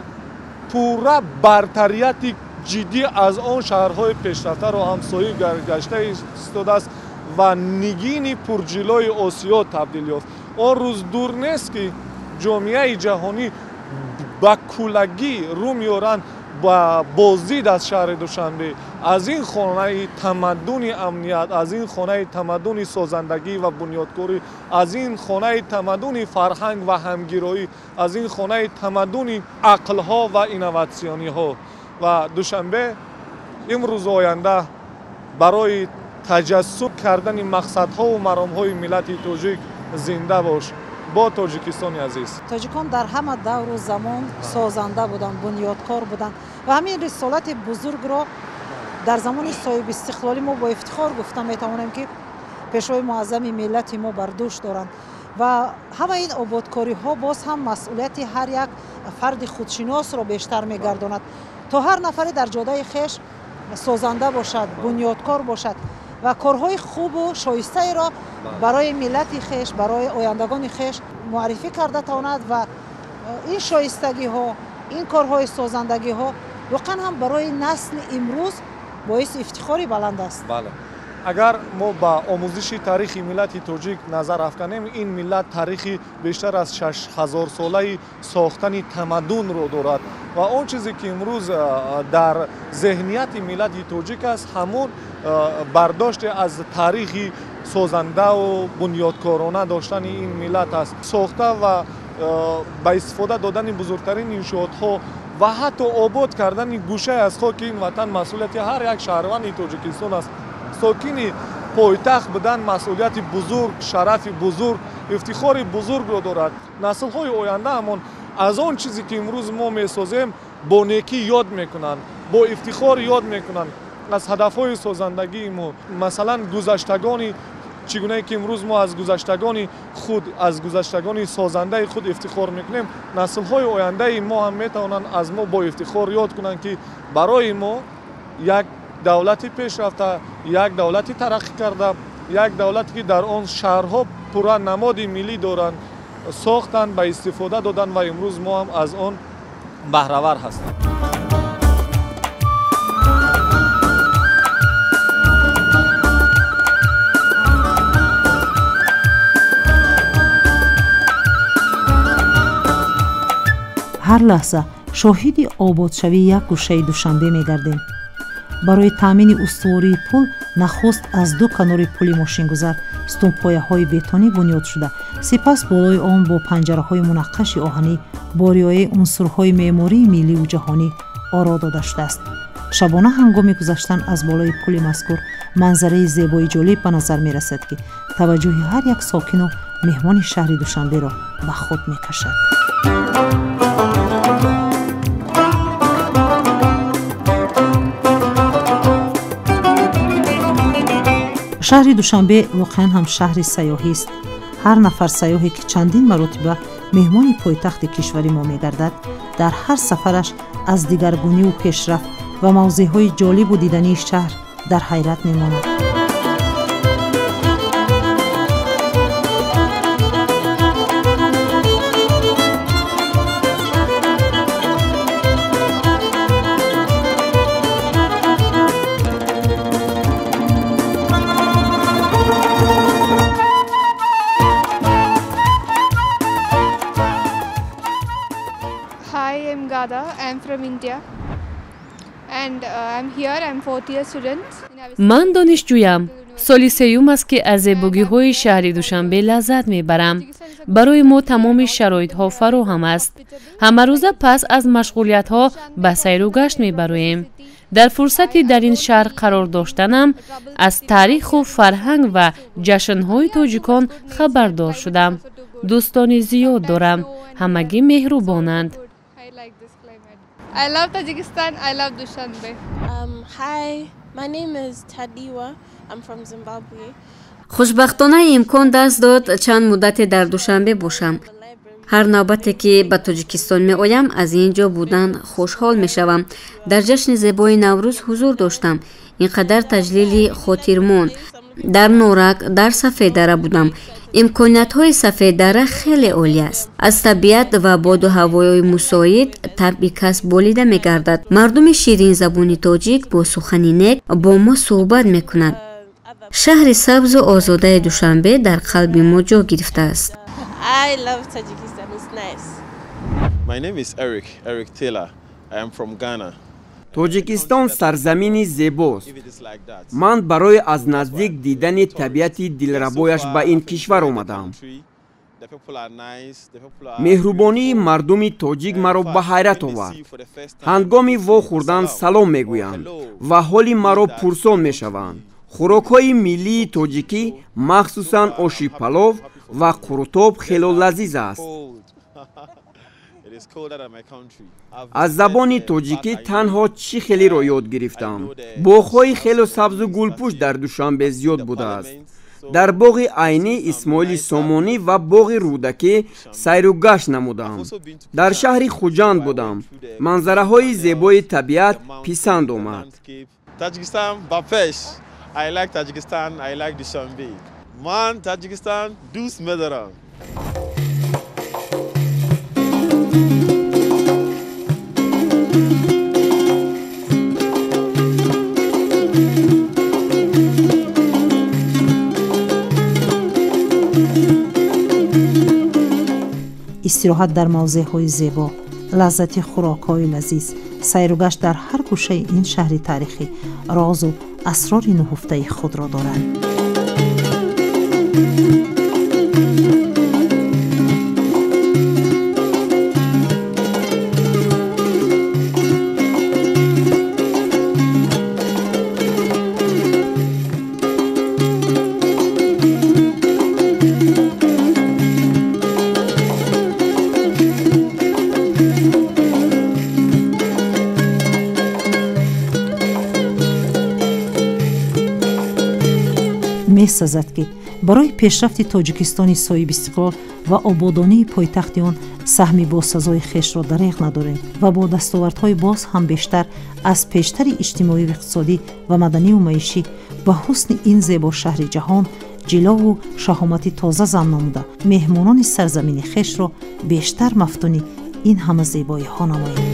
S6: пурра бартарияти ҷиддӣ аз он шаҳрҳои пешрафтаро ҳам соҳиб гашта истодааст ва нигини пурҷилои Осиё табдил ёфт. Он рӯз дур нест, ки ҷомеаи ҷаҳонӣ ба куллагӣ рӯ меоранд ба боздид аз шаҳри Душанбе, аз ин хонаи тамаддуни амният, аз ин хонаи тамаддуни созандагӣ ва бунёдкорӣ, аз ин хонаи тамаддуни фарҳанг ва ҳамгироӣ, аз ин хонаи тамаддуни ақлҳо ва инноватсиониҳо. Ва Душанбе имрӯзу оянда барои таҷассум кардани мақсадҳову маромҳои миллати тоҷик зинда бош. Бо Тоҷикистони азиз.
S1: Тоҷикон дар ҳама давру замон созанда буданд, бунёдкор буданд ва ҳамин рисолати бузургро дар замони соҳибистиқлолӣ мо бо ифтихор гуфта метавонем, ки пешвои муаззами миллати мо бар дӯш доранд ва ҳамаи ин ободкориҳо боз ҳам масъулияти ҳар як фарди худшиносро бештар мегардонад, то ҳар нафаре дар ҷодаи хеш созанда бошад, бунёдкор бошад ва корҳои хубу шоистаеро барои миллати хеш, барои ояндагони хеш муаррифӣ карда тавонад ва ин шоистагиҳо, ин корҳои созандагиҳо воқеан ҳам барои насли имрӯз боиси ифтихори баланд аст.
S6: Бале, агар мо ба омӯзиши таърихи миллати тоҷик назар афканем, ин миллат таърихи бештар аз 6000-солаи сохтани тамаддунро дорад ва он чизе ки имрӯз дар зеҳнияти миллати тоҷик аст, ҳамон бардоште аз таърихи созандаву бунёдкорона доштани ин миллат аст. Сохта ва ба истифода додани бузургтарин иншоотҳо ва ҳатто обод кардани гӯшае аз хоки ин ватан масъулияти ҳар як шаҳрванди Тоҷикистон аст. Сокини пойтахт будан масъулияти бузург, шарафи бузург, ифтихори бузургро дорад. Наслҳои ояндаамон аз он чизе ки имрӯз мо месозем бо некӣ ёд мекунанд, бо ифтихор ёд мекунанд аз ҳадафҳои созандагии мо. Масалан, гузаштагони чӣ гунае ки имрӯз мо аз гузаштагони худ, аз гузаштагони созандаи худ ифтихор мекунем, наслҳои ояндаи мо ҳам метавонанд аз мо бо ифтихор ёд кунанд, ки барои мо як давлати пешрафта, як давлати тараққӣ карда, як давлате ки дар он шаҳрҳо пурра намоди миллӣ доранд, сохтанд, ба истифода доданд ва имрӯз мо ҳам аз он баҳравар ҳастем.
S1: Ҳар лаҳза шоҳиди ободшавии як гӯшаи Душанбе мегардем. Барои таъмини устувории пул нахуст аз ду канори пули мошингузар сутунпояҳои бетонӣ бунёд шуда, сипас болои он бо панҷараҳои мунаққаши оҳанӣ бо риояи унсурҳои меъмории миллию ҷаҳонӣ оро дода шудааст. Шабона ҳангоми гузаштан аз болои пули мазкур манзараи зебои ҷолиб ба назар мерасад, ки таваҷҷӯҳи ҳар як сокину меҳмони шаҳри Душанберо ба худ мекашад. Шаҳри Душанбе воқеан ҳам шаҳри сайёҳист. Ҳар нафар сайёҳе, ки чандин маротиба меҳмони пойтахти кишвари мо мегардад, дар ҳар сафараш аз дигаргуниву пешрафт ва мавзеъҳои ҷолибу дидании шаҳр дар ҳайрат мемонад.
S9: Hi, I'm Gada. I'm from India. And I'm here. I'm fourth year student.
S12: Ман донишҷӯям. Соли сеюм аст, ки аз зебогиҳои шаҳри Душанбе лаззат мебарам. Барои мо тамоми шароитҳо фароҳам аст. Ҳамарӯза пас аз машғулиятҳо ба сайру гашт мебароем. Дар фурсати дар ин шаҳр қарор доштанам аз таъриху фарҳанг ва ҷашнҳои тоҷикон хабардор шудам. Дӯстони зиёд дорам, ҳамагӣ меҳрубонанд.
S9: I love Tajikistan. I love Dushanbe.
S13: Hi, my name is Tadiwa. I'm from Zimbabwe.
S14: Хушбахтона имкон даст дод чанд муддате дар Душанбе бошам. Ҳар навбате ки ба Тоҷикистон меоям, аз ин ҷо будан хушҳол мешавам. Дар ҷашни зебои Наврӯз ҳузур доштам. Ин қадар таҷлили хотирмон. Дар Норак, дар Сафеддара будам. Имкониятҳои Сафеддара хеле олӣ аст. Аз табиат ва боду ҳавои мусоид табъи кас болида мегардад. Мардуми ширинзабони тоҷик бо сухани нек бо мо суҳбат мекунад. Шаҳри сабзу озодаи Душанбе дар қалби мо ҷо гирифтааст.
S13: I love Tajikistan. It's nice.
S5: My name is Eric, Eric Taylor. I am from Ghana.
S15: Тоҷикистон сарзамини зебост. Ман барои аз наздик дидани табиати дилрабояш ба ин кишвар омадам. Меҳрубонии мардуми тоҷик маро ба ҳайрат овард. Ҳангоми вохӯрдан салом мегӯянд ва ҳоли маро пурсон мешаванд. Хӯрокҳои миллии тоҷикӣ, махсусан оши палов ва қурутоб хело лазиз аст. Аз забони тоҷикӣ танҳо чӣ хелеро ёд гирифтам. Боғҳои хело сабзу гулпӯш дар Душанбе зиёд будааст. Дар боғи Айнӣ, Исмоили Сомонӣ ва боғи Рӯдакӣ сайру гашт намудам. Дар шаҳри Хуҷанд будам. Манзараҳои зебои табиат писанд омад.
S5: Tajikistan ба пеш. I like Tajikistan, I like Dushanbe. Ман Таҷикистон дӯст медорам.
S1: Истироҳат дар мавзеъҳои зебо, лаззати хӯрокҳои лазиз, сайругашт дар ҳар гӯшаи ин шаҳри таърихӣ розу асрори нуҳуфтаи худро дорад. Месазад, ки барои пешрафти Тоҷикистони соҳибистиқлол ва ободонии пойтахти он саҳми босазои хешро дареғ надорем ва бо дастовардҳои боз ҳам бештар аз пештари иҷтимоию иқтисодӣ ва маданию маишӣ ба ҳусни ин зебо шаҳри ҷаҳон ҷилову шаҳомати тоза зам намуда, меҳмонони сарзамини хешро бештар мафтуни ин ҳама зебоиҳо намоем.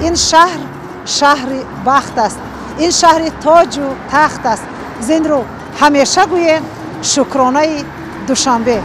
S1: Ин шаҳр шаҳри бахт аст, ин шаҳри тоҷу тахт аст. Зин рӯ ҳамеша гӯем шукронаи Душанбе.